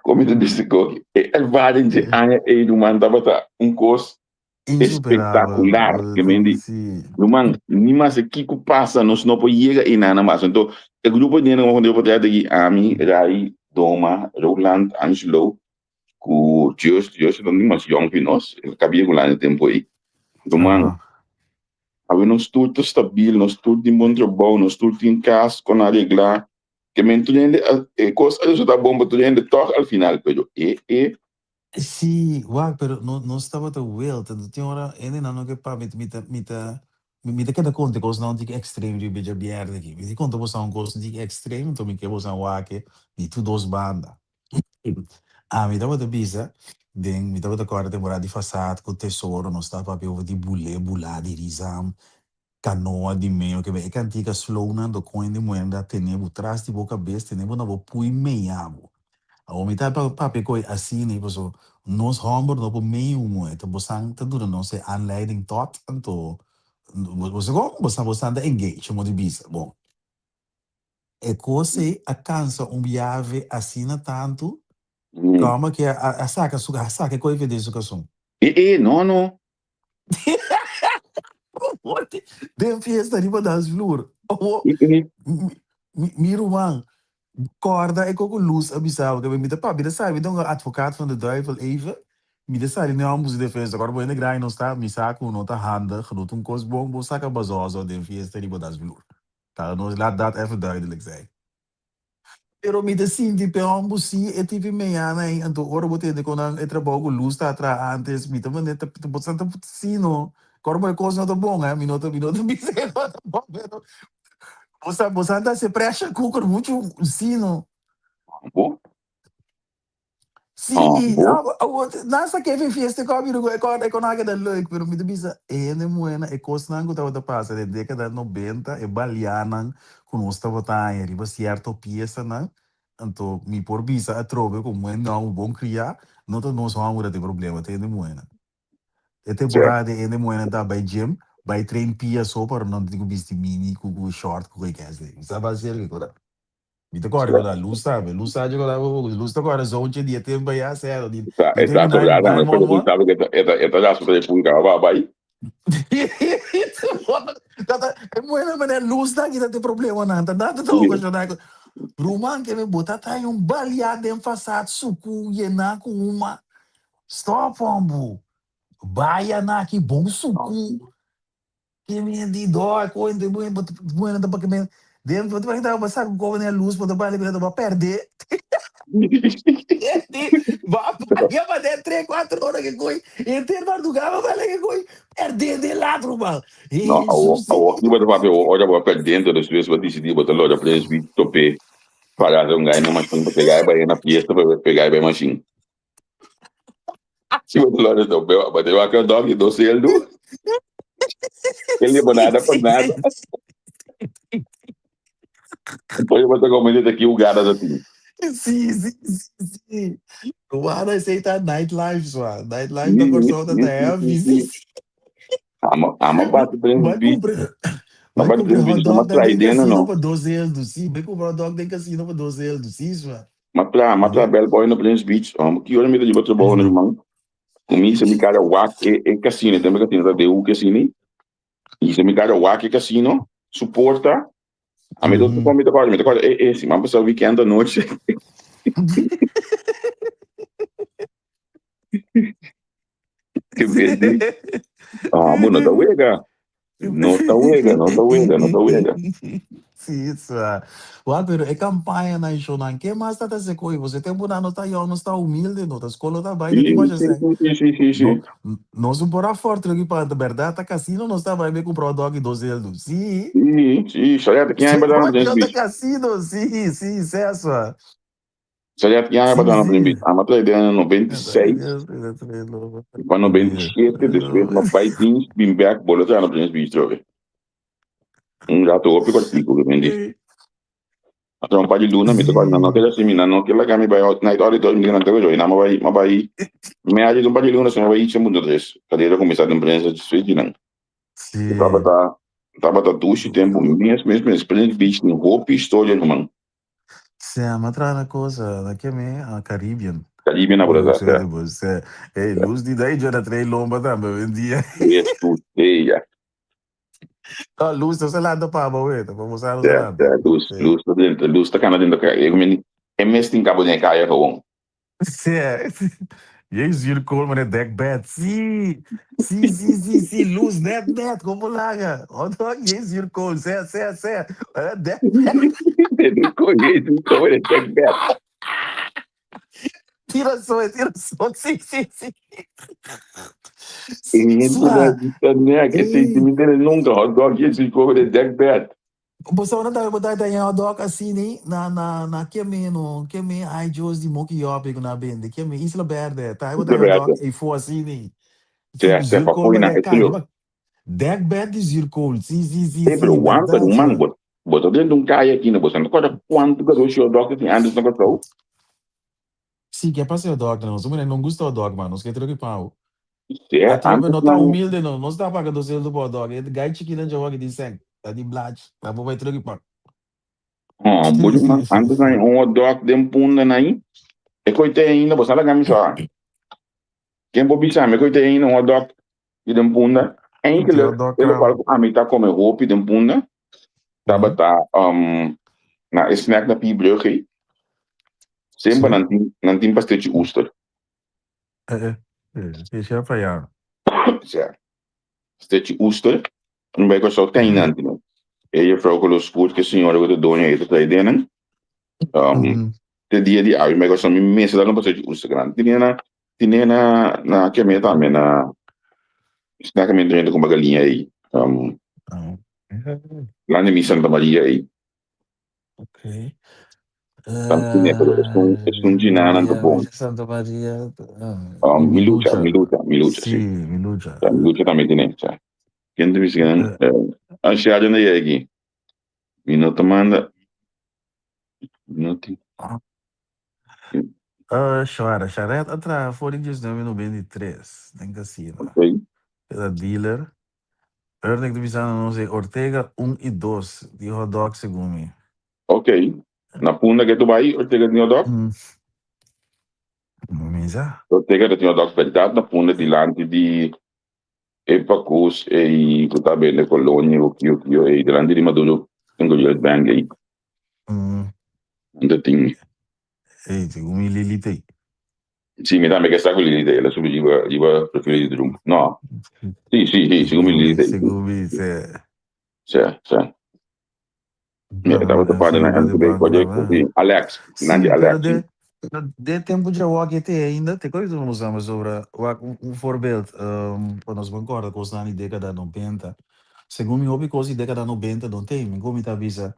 kon mi ta bisa koki, e ervaring dje aña ei, ruman, tabata un kos Insuperabel. espectacular. Bo Ke ta men di, sí. ruman, ni mas kiko pasa, nos no por yega einan mas. Anto, e grupo di hende ku a por aki, ami, Rai, Doma, Roland, Angelo, ku Dios, Dios no ni mas yong ku nos, el kabia ku lan e tempo ei. Ruman, awe nos tur ta stabil, nos tur tin bon trabou, nos tur tin kas kon areglá. Ke men tur hende, e kos a resultá bon pa tur hende tòg al final, pero e, e. Sí, wak, pero no, nos tabata wild, anto tin ora hendenan no ke papia, mi ta, mi ta, mi ta keda konta e kosnan un tiki extreme riba e djabièrnè aki. Mi ta konta boso un kos un tiki extreme, anto mi ke boso wak e di tur dos banda. Ami tabata bisa den, mi tabata kòrda temporada di Fasad ku Tesoro, nos tabata papia over di bulé bulá di Rizam, kanoa di meo, ke e kantika slownan do kon hende muhé a tene bo tras di bo kabes, tene bo na bo pui meya bo. Awor mi ta papia koe asina paso nos hòmber no por mei un muhé, ta bosan ta duna nos e aanleiding tot, anto bo sa kon? Bosan bosan ta engage, mo di bisa. Bon, e kos ei a kansa un biave asina tantu, ku ke a saka su a saka e koe den su kason. E, e, no, no. Den fiesta riba dansvloer. Awor, E, e. mi, mi ruman, kòrda e koko Luz a bisa bo, mi ta papia, mi ta sabi, mi ta un advocaat van de duivel even. Mi ta sali na hòmber su defensa. Awor bo hende grandi no sta, mi sa ku no ta handig, no ta un kos bon, bo saka bazozo den fiesta riba dansvloer. Ta nos laat dat even duidelijk zijn. Pero mi ta sinti pe hòmber si e tipo meyana ei, anto ora bo tende kon nan e trabou ku Luz ta traha antes, mi ta mane ta bo ta si no. Kòrda bo e kos no ta bon, eh, mi no ta bisa e no ta bon, pero bo sa bo sa ta hasi pressure cooker muchu si no. Bo? Sí, Ah, bo? awor nan sa ke fiesta ku a bira ku e kon e kon a keda leuk, pero mi ta bisa e hende muhé e kosnan ku tabata pasa den dékada nobenta, e balianan ku nos tabata haña riba sierto piesanan, anto mi por bisa atrobe ku muhé no bon kriá, no ta nos hòmber ta tin problema, ta hende muhénan. E temporada e hende muhénan ta bai gym, bai train pia so pero nan tin ku bisti mini ku ku short ku kos ei. Mi sa ba serka ku nan. Mi ta kòrda ku nan Luz tambe. Luz sa ku nan Luz ta kòrda zoontje di e tempu ayá sero di Sa, di tempu e ta sobrá tambe, pero 911. sabe ku e ta e ta raspa e pulga ba bai. Tata, e muhénan manera Luz ta aki ta tin problemanan, ta nan ta okashoná ku ruman ke mi bo ta trae un baliá den fasad suku yená ku huma. Stòp hòmbu. Baya na aki bon suku. Ke mi di dò e koe bo muhénan ta pa men den bo ta pa bo sa ku koe na luz bo ta bali bo ta pèrdè. Ba ya pa den tres kuater ora ke koe henter mardugá bo bali ke koe pèrdè den lat ruman. No, awor Hesus. awor ki bo ta papia awor ora bo a pèrdè dentro despues bo a disidí bo ta logra prens bi top'é para un gai na mashin pa pegá e bai na fiesta pa pegá e bai mashin. Si bo ta logra top'é bo ta wak e dòk di dos seldu. E limonada pa nada. Entonces bo ta come ta ki ugada ta tin. Sí, sí, sí, sí. Ruman esei ta nightlife swa. Nightlife na Kòrsou ta ta heavy. Sí, sí. Ama ama bati prens Bai bi. kumpra Ma bai bati kumpra prens bi hot ma dog trai den dena casino no. pa dos eldo. Sí, bai kumpra hot dog den casino pa dos eldo. Sí, swa. Ma tra ma tra bellboy na Prins Beach. Um, ki ora mi ta riba trabou na ruman. Kuminsa mi kara wak e e casino, tempo e casino ta den hoek asina. I mi kara wak e casino, su porta. A mi ta mi ta kòrda, mi ta kòrda e e siman pasá weekend anochi. Ke bende. Ah, bo no ta wega. No ta wega, no ta wega, no ta wega. Sí, sa. Wak, pero e kampaña na shonan, ke mas ta ta se koe? Você tempo na no ta yòn, nos ta humilde, no ta skol no ta bai, no tin masha Sí, sèn. sí, sí, sí, sí. No, nos un por a forte loke pa, bèrdat ta casino nos ta bai be kumpra hot dog i dos eldo. Sí. Sí, sí, sa ya te kian bata na Prins Ta Beach. casino, sí, sí, seswa. Sa ya te kian bata na Prins Beach. Ama tra den 96, pa 97, despues ma bai dienst, bin bek, bolo tra na Prins Beach trobe. Un rato hopi kòrtiku ke men di. Anto un par di luna mi ta bai, nan no keda si mi, nan no ke laga mi bai night audit, mi di nan ta bai, nan bai, mi bai meadio di un par di luna, mi bai 100.3, kadera kuminsá den prensa switi nan. Tabata, tabata dushi tempu mes, mes, mes, Prince Beach tin hopi historia ruman. Sí, mi a traha na cosa, na ke mi, a Caribbean. Caribbean a brother, sí. Bo, hey, luz di dai, yo na trei lomba tambe hoy en dia. Jesus, ella. No, luz no se lanta pa bo, we, ta pa bo sa no se lanta. Yeah, luz, luz ta dentro, luz ta cana dentro kaya. Ik meen, e mes tin cabo den e kaya gewoon. Sí. Jei zuurkool met een dekbed. Sí. Sí, sí, sí, sí. Luz net, net. Kom por laga. Hotdog, jei zuurkool. Sí, sí, sí. Dekbed. Jei zuurkool met een dekbed. Tira so, tira so. Sí, sí, sí. E hende ta nek. Esei si mi tene nunca. Hotdog, jei zuurkool met een dekbed. Bo sa ora tambe bo ta daña hotdog asini na na na ke meno ke me ai Dios di moki yopi ku na bende ke me Isla Berde ta bo ta hotdog ei fo asini. Sea sea pa Zuurkool fo'i na manera e kanje trio. ba dekbed di zuurkool si si si Hey, pero si wanta berdad ruman sua. bo bo ta drenta un kaya aki na bo sa no kòrda kuantu garoshi hotdog ta tin antes na Kòrsou. Si ke pasa e hotdog nos mira no gusta hotdog man nos ke troki pao. Sea Atrobe antes no ta nan humilde no nos ta paga dos eldo pa hotdog e gai chikinan djawoki tin sèn ta di blachi ta bo bai troki pan. Bo ruman antes nan un hotdog den punda nan e koi te ainda bo sa laga mi sa. Ken por bisa mi e koi te ainda un hotdog di den punda? Di Eindelijk hotdog e lokual kram. ku ami ta kome hopi den punda tabata na e snack na Piebrug ei. Semper nan tin nan tin pastechi oester. Eh eh, eh, ya pa ya. Sea, pastechi oester. Mi bai Kòrsou te ainda nan tin. E juffrouw ku lo scoot ku e señora ku ta doño ei ta trae den nan. Te dia di awe mi bai Kòrsou mi mester dal un pastechi oester grandi. Tine na tine na na keme tambe na snack mi drenta ku bagaliña ei. Grandi mi Santa Maria ei. Okay. Tam tine, pero esun esun djinanan ta Maria, bon. Santa Maria, Milucha, Milucha. Milucha, Milucha, Sí, sí. Milucha. Ja, Milucha tambe tine, sa. Ken ta bisa kinan? Ah, Sharon a yega aki. Mi no ta manda. Mi no tin. Shara, Sharet a traha for di 1993 den casino. Okay. E ta dealer. Ernick ta bisando nos e Ortega un i dos di hotdog segun mi. Ok. Na punda ke tu bai Ortega tin hotdog? No mi sa. Ortega ta tin hotdog berdad na punda dilanti di e pakus ei ku ta bende kolonia ku kio kio ei dilanti di Maduro Single Bank ei. Nan ta tin. Ei segun mi Lili ta ei. Sí, mi tambe ke sa ku Lili ta ei. El a subi riba riba perfil di Trump. No. Sí, sí, sí, segun mi Lili ta ei. Segun mi, sí. Sí, sí. Mi tabata parti na MTB project, sí. Alex, nan di Sí, pero Alex, sí. de, pero de tempo djawoki e te ainda, te koe nos usamos sobre, wak, un voorbeeld, pa nos bon korda kosnan di dekada 90. Segun mi hopi kos di dekada 90 don te, mi koe mi ta bisa,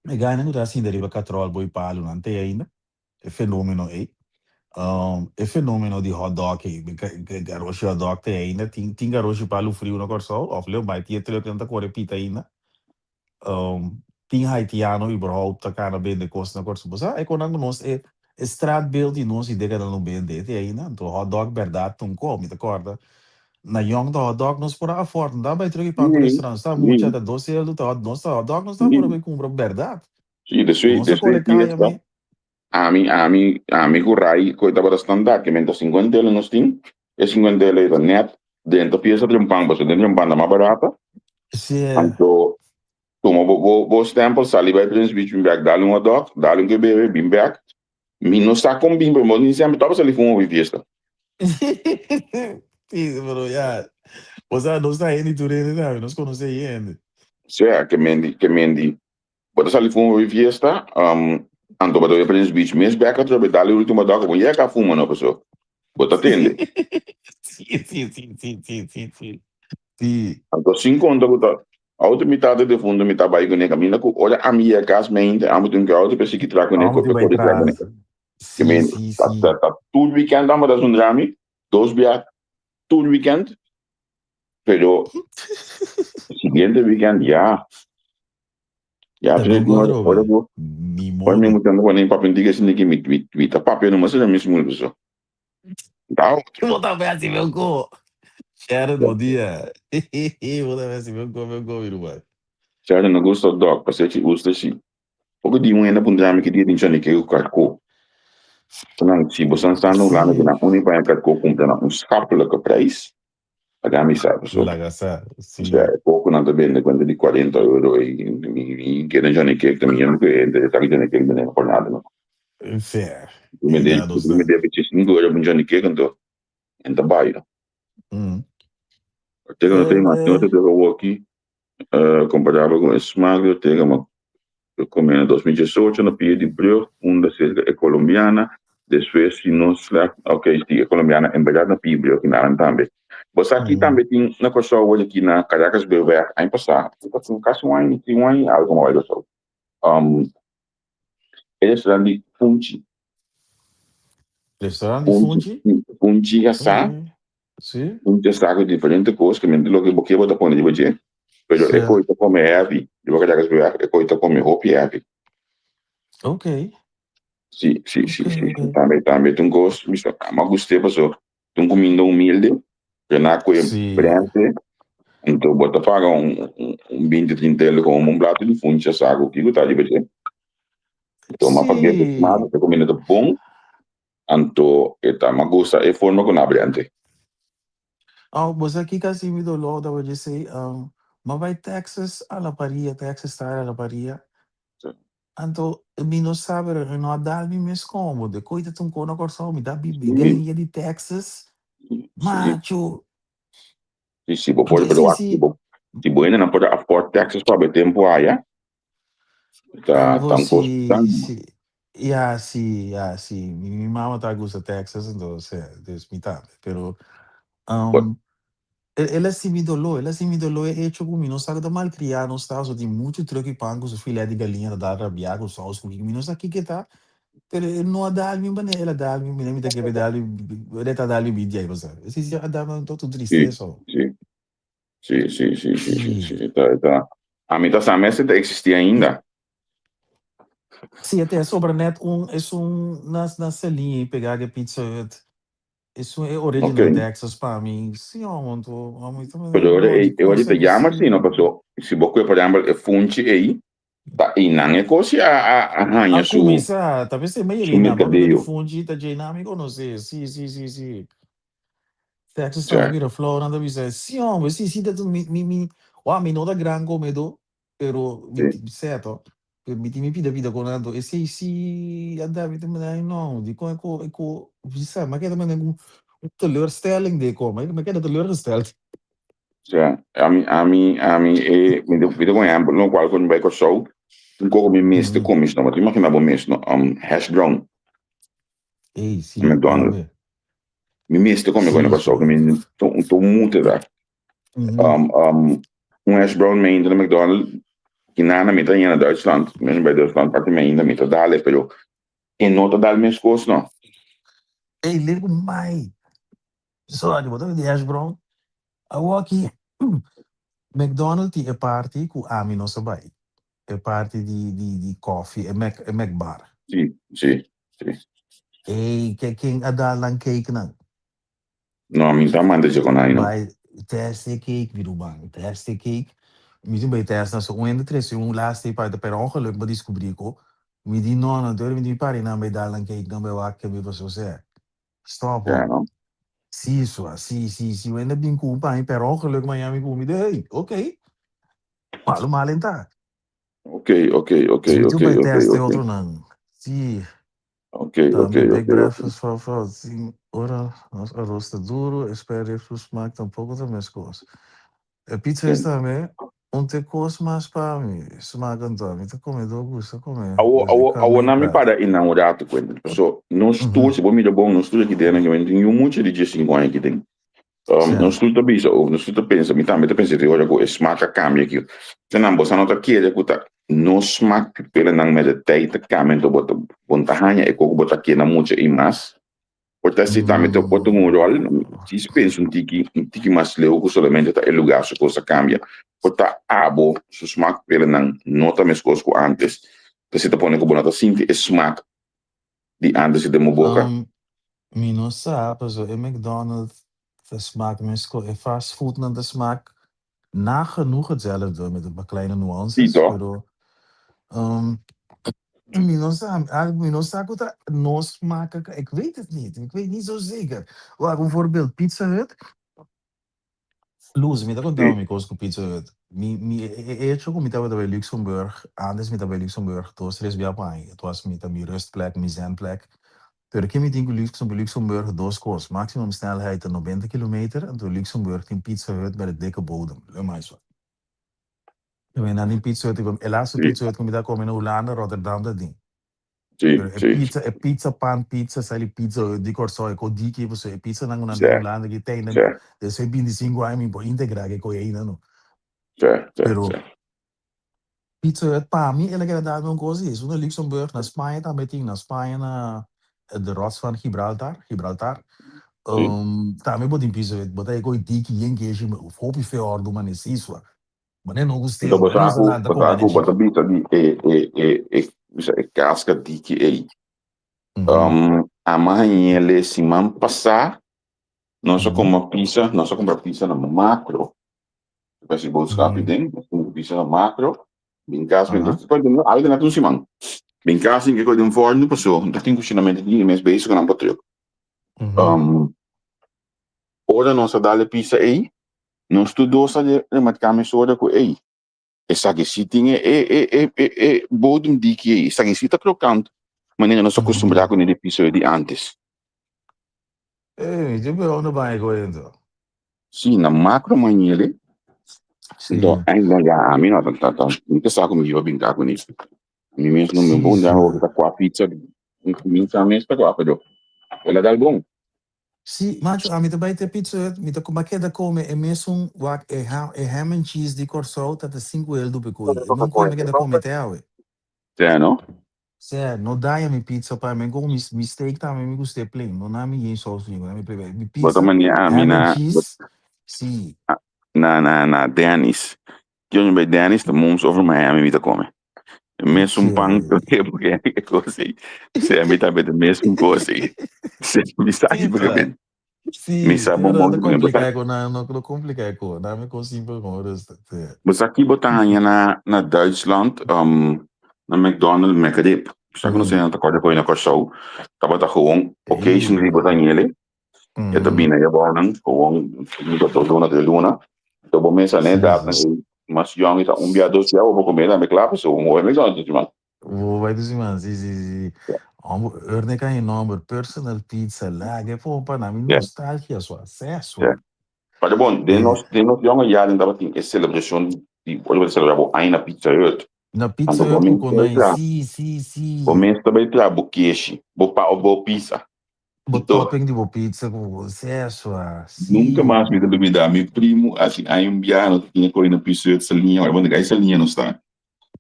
e gainan ku ta sinta riba katrol boi palu nan te ainda, e fenomeno ei. E fenomeno di hot dog ei, garoshi hot dog te ainda, tin, tin garoshi palu friu na Kòrsou, òf leu bai tin e trucknan ta kore pita ainda. Tin haitiano überhaupt ta kana bende kos na Kòrsou. Bo sa e konan ku nos e e straatbeeld di nos di dekada 90 e te ainda. Anto hot dog bèrdat ta un kos. Mi ta kòrda na yòn ta hot dog nos por a afòrt. No ta bai truck di pan ku restaurant. Nos ta mucha ta dos eldo ta hot nos ta hot dog nos ta por a bai kumpra bèrdat. Sí, despues Nos a despues kore kaya fiesta mi. ami ami ami ku Ray ku e tabata standaard ke menta 50 ele nos tin e 50 ele ta net dentro fiesta trempan pasobra den trempan ta mas barata. Sí. Anto tuma bo bo bo stempel sali bai Prins Beach bin bek dal un hotdog dal un ke bebe bin bek mi no sa kon bin pero mi semper tabata sali fuma wi fiesta. Sí, pero ya. O sea, nos ta hende tur hende tambe, nos conoce hende. Sea ke mendi ke mendi bo ta sali fuma wi fiesta anto bo ta bai Prins Beach mes bek atrobe dal e ultimo hotdog bo yega fuma no paso bo ta tende. Sí, sí, sí, sí, sí, sí, sí. Sí. Anto sin konta ku ta auto mi tata defunto mi ta bai kuné kaminda ku ora ami yega kas mente amo tin ku auto pa sigui tra kuné Amo tin pa bai kore tra kuné. tras. Ke Sí, men sí, ta sí. ta ta tur weekend amo ta zundra mi dos bia tur weekend pero siguiente weekend ya. Ya, Ta pero no ora atrobe. ora Ni ora mi modo. mucha ando pone papia diga sin ki mi mi mi ta papia no mas era mismo so. Ta otro. Bo ta hasi meu ko. Sharon, bon dia. Bo ta hasi meu ko, meu ko, mi ruman. Sharon no gusta dog, pasé si gusta si. Poko di un hende puntra mi ki dia tin Johnny Cake ku karkó. Nan si bo san stando Hulanda ku nan uni paña karkó kumpra na un schappelijke prijs. Laga mi sa paso. Laga sa, si. Osea e poko nan ta bende kuenta di 40 euro ei mi mi kere Johnny Cake ta mi yendo ku e hende esaki Johnny Cake bende por nada no. Fair. Mi E de da nos mi da. debe 5 euro pa un Johnny Cake anto en ta bai no. Ortega no ta imagina otro debe awoki comparabel ku e smaak di Ortega ma Come na 2018 na pia di brug unda cerca e Colombiana, despues si no slecht, ok, si e Colombiana en berdad na pia brug kinaran tambe. Bo sa ki tambe tin na Kòrsou awor aki na Caracas Brugweg aña pasá, kasi un aña, tin un aña i algo mi a bai Kòrsou. E restaurant di Funchi. Restaurant di Funchi? Funchi asá. Sí. Un ta sa ku diferente kos ke mente loke bo ke bo ta pone riba dje, pero e koi ta kome heavy, riba Caracas Brugweg e koi ta kome hopi heavy. Ok. Si, si, si, si. Tambe, tambe ta un kos, mi sa, mi a gust'é paso ta un kuminda humilde, pero nan a kohe brente, anto bo ta paga un un binti, trinta euro komo un plato di funchi asá ku kiko ta riba dje. Anto mi a pag'é pa smak, e kuminda ta bon. Anto e ta ma gusta e forma ku nan brente. Oh, bo sa kiko a hasi mi doló tabata djesei? Mi a bai Texas a la paria, Texas style a la paria. Anto mi no sa pero e no a dal mi mes komo. De koe ta tun kona Kòrsou mi ta bibi galiña di Texas. Macho. Si, si bo por, Anto pero esei wak si si. bo si bo hendenan por afford Texas pa bo tempu aya, ta Anto ta un kos si, grandi. si, ya si, ya si. Mi mi mama ta gusta Texas anto osea, dus mi tambe. Pero el el a hasi mi doló, el a hasi mi doló e hecho ku mi no sa ku ta malkriá nos ta, so tin muchu truck i pan ku su filet di galiña ta dal rabiá ku sous ku mi no sa kiko e ta, pero e no a dal mi manera el a dal mi, mira mi ta kere dal mi, e ta dal mi bidia ei pasá. Esei si a dal mi un totu Si, tristesa. si. Si, si, si, si, si, Si. si. Ta, ta. Ami ta sa mester ta existi ainda. Si, e te sobra net un, esun na, na Celine pegá ke Pizza Hut. Esun e original Texas pa mi. Si, amo, anto, amo, ita Pero no, ora di ei, e ora cosa ta jammer si, no, si. paso si bo kue por ehempel e funchi ei, ta einan e kos si a, a, a haña A su, kuminsá, ta bes e su mayoria nan papia di merkadeo. funchi ta djei nan mi konosé. Si, si, si, si. Texas tambe Ja. bira flou, nan ta bisa, sí hombre, sí, sí, ta mi, mi, mi, wou, mi no ta gran comedó, pero mi Sí. ti, sea to, pero mi tin mi pida pida con nan, esei sí a da mi ta manda, ay no, dikon e ko, e ko, bisa, mi a keda manda un teleurstelling di e ko, mi a keda teleurgesteld. Ja, ami, ami, ami e, mi ta, mi ta un ehempel, no, cual cu mi bai Kòrsou, un koko mi mester come, no, bo ta imagina bo mes, no, hash brown. Ey, sí, McDonald's. tambe. Mi mester come con Kòrsou, mi ta un mute da. Un hash brown mi ainda na McDonald's, kinana mi ta haña na Duitsland, mi bai Duitsland parti mi ainda mi ta dale, pero e no ta dal meskos no. Ey, legu mai. Sorry, bo ta di hash brown. Awoki McDonald's tin e parti ku ami no sa bai. E parti di di di koffie, e Mac e Mac bar. Si, si, si. Ey, ke ken a dal nan cake nan? No, mi ta manda dje con ai no. Bai test e cake, mi ruman, test e cake. Mi tin bai test nan, so un hende trece un laatste pa per ongeluk mi a descubri cu mi di no no, entonces mi di mi pari nan bai dal nan cake nan bai wak ke mi paso sea. Stop Ja, hoor. no. Sí, sua, sí, sí, sí. Wende bin ku un pan per ongeluk mañana mi ku mi de, hey, ok. Malo mal en ta. Ok, ok, ok, Dus mi ok, tin bai ok, test e ok. otro nan. Sí. Ok, ok, Tambe big ok, ok. breakfast fout fout. Sí, ora nos arroz ta duro, e spare ribs su smaak tampoco ta meskos. E pizza Sí. es tambe un te kos mas pa mi smaak anto. Mi ta come do gusta come. Awo, Dus e awo, kama awo i na mi praat. para einan un rato kuenta. Paso nos tur, si bo mira bon, nos tur aki den nan tin yu mucha di diesinco aña aki den. Nos tur ta bisa of nos tur ta pensa, mi tambe ta pensa te ora ku e smak a kambia aki. Te nan boso no ta kere ku ta nos smak pela nan met de tijd ta kambia, anto bo ta bo no ta haña e kos ku bo ta kere mucha i mas. Por ta esei tambe ta por tuma un ròl, si pensa un tiki, un tiki mas leu ku solamente ta e lugá su kos a kambia. Por ta abo su smak pelenan no ta meskos ku ántes. Esei ta pone ku bo no ta sinti e smak di ántes den bo boka. Mi no sa, pasobra e McDonald's ta smak meskos, e fast foodnan ta smak nagenoeg hetzelfde met een paar kleine Sí, nuances, toch? pero mi no sa, mi no sa ku ta nos smaak, ik weet het niet, ik weet niet zo zeker. Wak, un voorbeeld, Pizza Hut. Luz, mi ta konta mi kos ku Pizza Hut. Mi, mi, e hecho ku mi tabata bij Luxemburg, antes mi tabata bij Luxemburg dos, tres bia pa aña. Het was mi ta mi rustplek, mi zenplek. Pero ke mi tin ku Luxemburg, Luxemburg dos kos, maximum snelheid ta 90 kilometer, anto Luxemburg tin Pizza Hut met een dikke bodem. Lo mais wa. Nan tin Pizza Hut, e laatste Pizza Hut ku mi ta kome na Hulanda, Rotterdam ta tin. Pero e pizza, e pizza pan pizza, sali Pizza Hut di Kòrsou, e ko diki, pasobra e pizzanan ku nan tin Hulanda ki tei nan, despues 25 aña mi por integrá ke koe ainda no. Pero Pizza Hut pa mi el a keda dal mi un kos di, esun na Luxemburg, na Spaña tambe tin, na Spaña na de Rots van Gibraltar, Gibraltar, tambe bo tin Pizza Hut, bo ta e koe diki yen keshi, hopi fe òrdu manesi sua. Mane no gust'é, Bo mane sa nos a ku, lanta bo sa kome ku bo den ta chiki. bisa di e e e e bisa e kaska diki ei. Ama hañ'el siman pasá nos a kome pizza, nos a kumpra pizza na Makro. Ta hasi boodschap den, nos kumpra pizza na Makro. Bin kas, bin algu na un siman. Bin kas tin ke kohe den fòrnu paso no ta tin kushinamentu tin e mes bezig ku nan pa truk. Ora nos a dal e pizza ei, Nos tur dos a remarká mesora ku ey, esaki si tin e e e e e e bodem diki ey, esaki si ta krokant manera nos a kustumbrá kuné di episodio di ántes. Ey, dje beo no baña ku ento. Si, na makro manera, Si. Anto, ey no ya ami no ta ta ta mi ta sa ku mi biba brinká kuné. Mi mes no mi Si, bon sua. ta ta kua pizza, mi sa mes ta kua, pero el a dal bon. Sí, macho, ami ta bai te Pizza Hut, mi ta a keda kome e mesun wak e ham, e ham and cheese di Kòrsou ta ta sinku el dupe koi. E mun koi mi keda kome te awe. Sea, no? Sea, no daña mi pizza pa mi kon mi, mi steak tambe mi gust'é plain, no na mi yen sous ni mi plain. Mi Bo ta pizza, mania ami ham and na, cheese, sí. na, na, na Denny's. Yo no bai Denny's, ta Mom's Over Miami mi ta kome. E mesun pan Oké. porque e kos ei. Sea mi tambe ta mesun kos ei. Sea mi sa Sí, porque ta. mi mi Sí, sa bon pero no bon ta porque bo sa kompliká ku nan, no no kompliká ku, dame kos simpel kon rustig. Sí. bo sa ki bo ta haña na na Duitsland na McDonald's McRib. Sa ku no sé ta kòrda koe na Kòrsou tabata gewoon occasionally bo ta hañ'el. E ta bini e abounan gewoon nunca dos luna tres luna enton bo mesa ne edadnan ei mas yong i ta un bia dos bia bo por come tambe kla pasobra bo moe McDonald's tur siman. Bo bai tur siman si si si Homber Erne ka e nomber personal pizza laga e pompa na mi nostalgia sua sè sua. Pero bon den nos den nos yonge jaren tabatin e celebracion di ora bo ta celebra bo aña na Pizza Hut Na Pizza anto bo Hut ku mes ta bai konai traha si si si. bo mes ta bai traha bo keshi bo pa bo pizza Bo Anto, topping di bo pizza ku bo sesua, nunka sí. mas mi ta lubidá mi primu hasi aña un biaha nos ta tin e kohe na Pizza Hut Saliña, ora bo gai Saliña nos ta,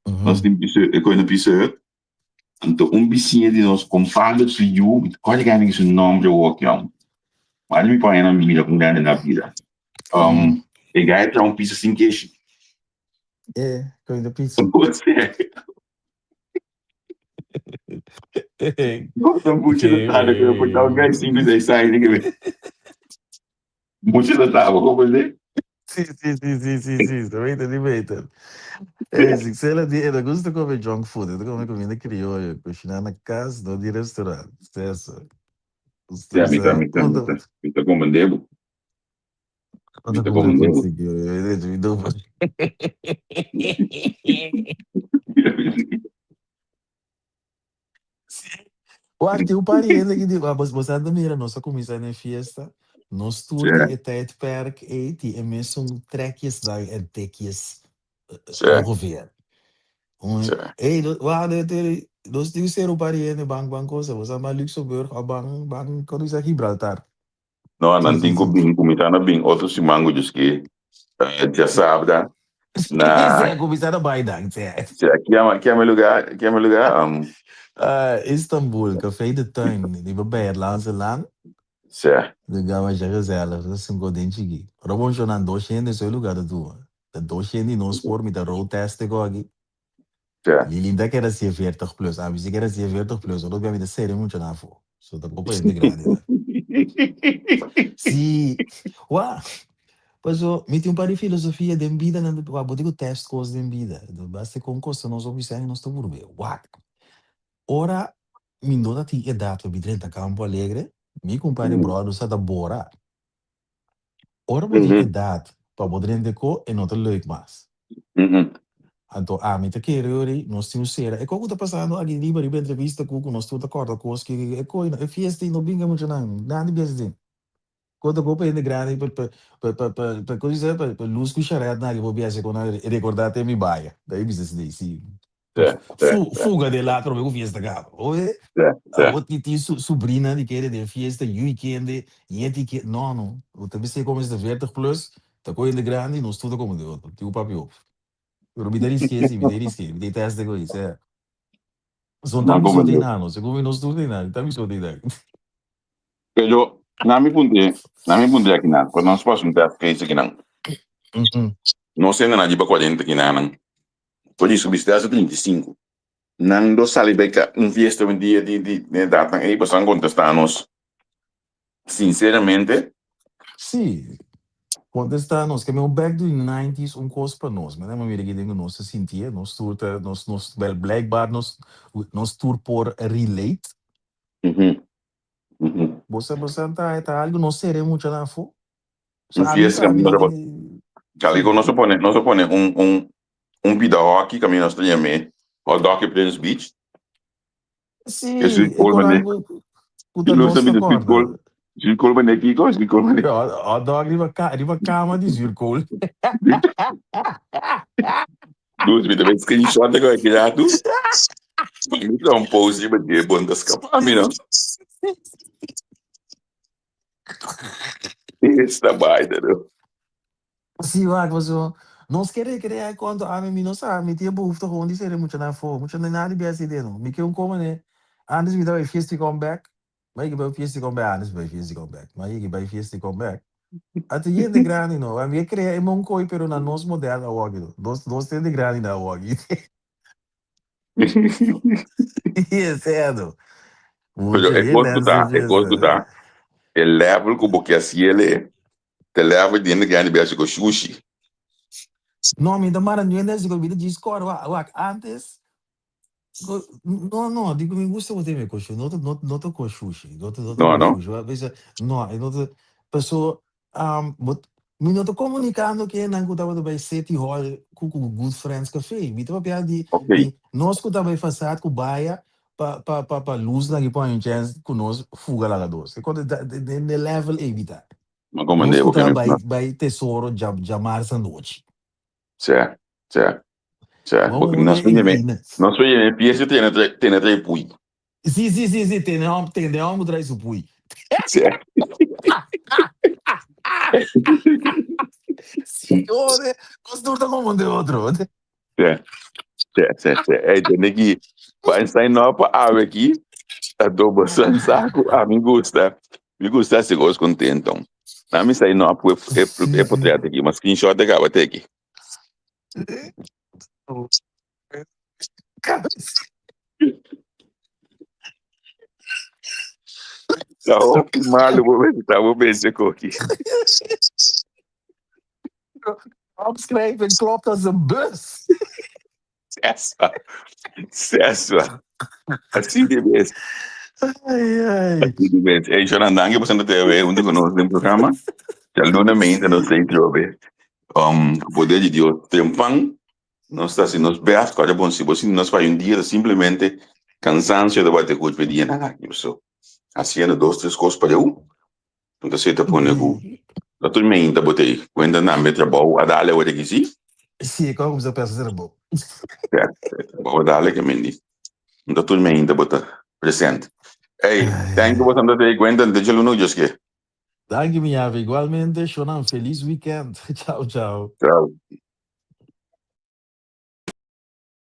nos tin Pizza Hut e kohe na Pizza Hut, anto un bisiña di nos kompadre su yu, mi ta kòrda kende ki su nòmber awor aki òn, mas mi pon nan mira kon grandi nan a bira, e gai a traha un pizza sin keshi. E kohe na pizza. Bota mucho na tala que eu botar um gás 5, 6 anos que vem. Mucho na tala, como dizer? Sí, sí, sí, sí, sí, sí, ta beter, di beter. Eh, si se di, e gusta come junk food, e come comida criolla, cocinar na casa, no di restaurant. César. Ja, mi ta, mi ta, mi ta, mi ta comprendebo. Mi ta comprendebo. Wak, tin un par di hende ki di, ah, bos, bos anda mira, nos a kuminsá den fiesta, nos tur tin e tijdperk ei, tin e mesun trekjesnan en tikjes ongeveer. Un, ey, no, wak, de, de, nos tin ser un par di hende ban, ban cosa, bos a ban Luxemburg of ban, ban, kono bisa, Gibraltar. No, nan tin ku bin, kuminsá na bin otro siman ku djis djasabra na Sea kuminsá na bai dan, sea. Sea, kiama, kiama e lugá, kiama e lugá? Istanbul, Café de Tuin, riba Beierlandse Laan. Sè. Lugar masha gezellig, ta cinco den chiki. Ora bo mencionan dos hende, so e lugar ta tur. Ta dos hende y nos por, mi ta road test e koki. Sè. Lilin ta keda siye 40 plus, ami si keda siye 40 plus, ora mi ta sere mucho na afo. So ta poco hende grandi ta. Si, wa, paso mi tin un par di filosofia den bida nan, wa, bo tin cu test cos den bida. Basta con cosa nos hopi sani nos ta burbe. Wak, ora mi no ta tin edad pa mi drenta Campo Alegre, mi compadre brother sa ta bora. Ora bo tin edad pa bo drenta ko, e no ta leuk mas. Anto ami ta kere yori nos tin un sera. E ko ku ta pasando aki riba riba entrevista ku ku nos tur ta kòrda kos ki e ko e fiesta i no binga muchanan. Nan di bies asin. Ko ta ko pa hende grandi pa pa pa pa pa pa kon si pa pa lus ku sharet nan aki por bies kon nan rekordá te mi baya. Ta e bisa asina si. Fuga den laat prome ku fiesta kaba. Oye awor tin tin su subrina di kere den fiesta yui kende ñeti kende no no. Bo ta bisa komo esta 40 plus ta ko hende grandi nos tur ta komo de otro. Tin ku papia hopi. Pero mi ta riske si, mi ta riske, mi ta teste ku esei. Son ta mi so tin nan, segun mi nos tur tin nan, ta mi so tin nan. Pero na mi punte, na mi punte aki nan, pa nos pasa un test case aki nan. Nos hende nan riba 40 aki nan, por di su bista hasta 35. Nan lo sali bai ka un fiesta un dia di di di edatnan ei, pasobra nan kontestá nos sinceramente. Sí, kontestá nos, ke men back to the nineties un kos pa nos, mira mi mira kiden ku nos ta sintié, nos tur ta, nos nos bel blijkbaar nos nos tur por relate. Bo sa bo sa ta ta algu no sere mucha na afó. Un fiesta ami no tin. Kali ku nos a pone nos a pone un un un pida hockey kaminda nos ta yam'é hot dog Prince Beach. Sí, e koran ku ku ta nos ta kòrda. Zuurkool mane kiko? Zuurkool mane. Hot dog riba ka riba kama di zuurkool. Dus mi ta bai screenshot e aki ratu. Pa mi traha un post riba dje bon ta skapa mi no. Esta baida no. Sí, wak, paso nos ke recrea cuanto ami mi no sa, mi tin e behoefte gewoon di sere muchanan afó, muchanan nada di biaha así den no. Mi ke un koma ne, antes mi ta bai fiesta y come back, mi a yega bai fiesta y come back, antes mi bai fiesta y come back, mi a yega bai fiesta y come back. Ata yende grandi no, mi a crea e mon koe pero na nos model awoki no, nos nos hende grandi na awoki. Y esei no. Pero Mucha e kos hende ku haci ta, e kos ku fiesta. ta, e level ku bo ke hasiel e, te level di hende grandi bai hasi ku shushi. No, mi ta mara nu hende hasi ku mi ta djis kòrda wak, wak antes ku no no di ku mi gusta ku teme ku shushi no ta no no ta ku shushi no ta no ta No ku no. shushi wak bisa no e no ta paso bo mi no ta komunikando ku hendenan ku tabata bai City Hall ku ku Good Friends Cafe mi ta papia di Ok. di nos ku ta bai fasad ku baya pa pa pa pa luznan i pon un chèns ku nos fuga laga dos e konta ta den e level ei mi ta. Ma komandé Nos ku bo ke ta mi bai bai tesoro dja djamars anochi. Sè, sè, sè. Bo Porque bo nos e por yam'é, i na. nos por yam'é pies tene trae tene trae pui. Sí sí sí sí tene hòm tene hòm ku trae su pui. Sè. Sí ore nos tur ta komo de otro. Sè, sè, sè, sè. Ey, tende ki pa sign up pa awe aki, ta dobo san saku. Ah, mi gusta. Mi gusta hasi kos kontento. Na mi sign up ku e, e, e potret aki, ma screenshot e kaba teki. Ta hopi malu bo mester ta bo bese koki. Opschrijven klopt als een bus. Seswa. Seswa. Así de bes. Ai, ai. Así de bes. Hey, Jonan, danki por senta TV hunto con nos den programa. Djaluna meinta nos ta trobe. Ku poder di Dios tempan nos ta hasi nos best. Kòrda bon, si bo sinti nos faya un dia ta simplemente kansansio ta bate ku p'e dianan aki. So, hasiendo dos tres kos pareu. No ta seta pone ku no tur meinta bo ta ei. Kuenta nan be trabou a dale awor aki si? Si, kon kumsa pensa trabou. Ya, trabou a dale ke mendi. No ta tur meinta bo ta present. Ey, thank you boso ta ei kuenta nte djaluna ku Dios ke. Danki mi ave, igualmente shonan felis weekend. Chao chao. Chao.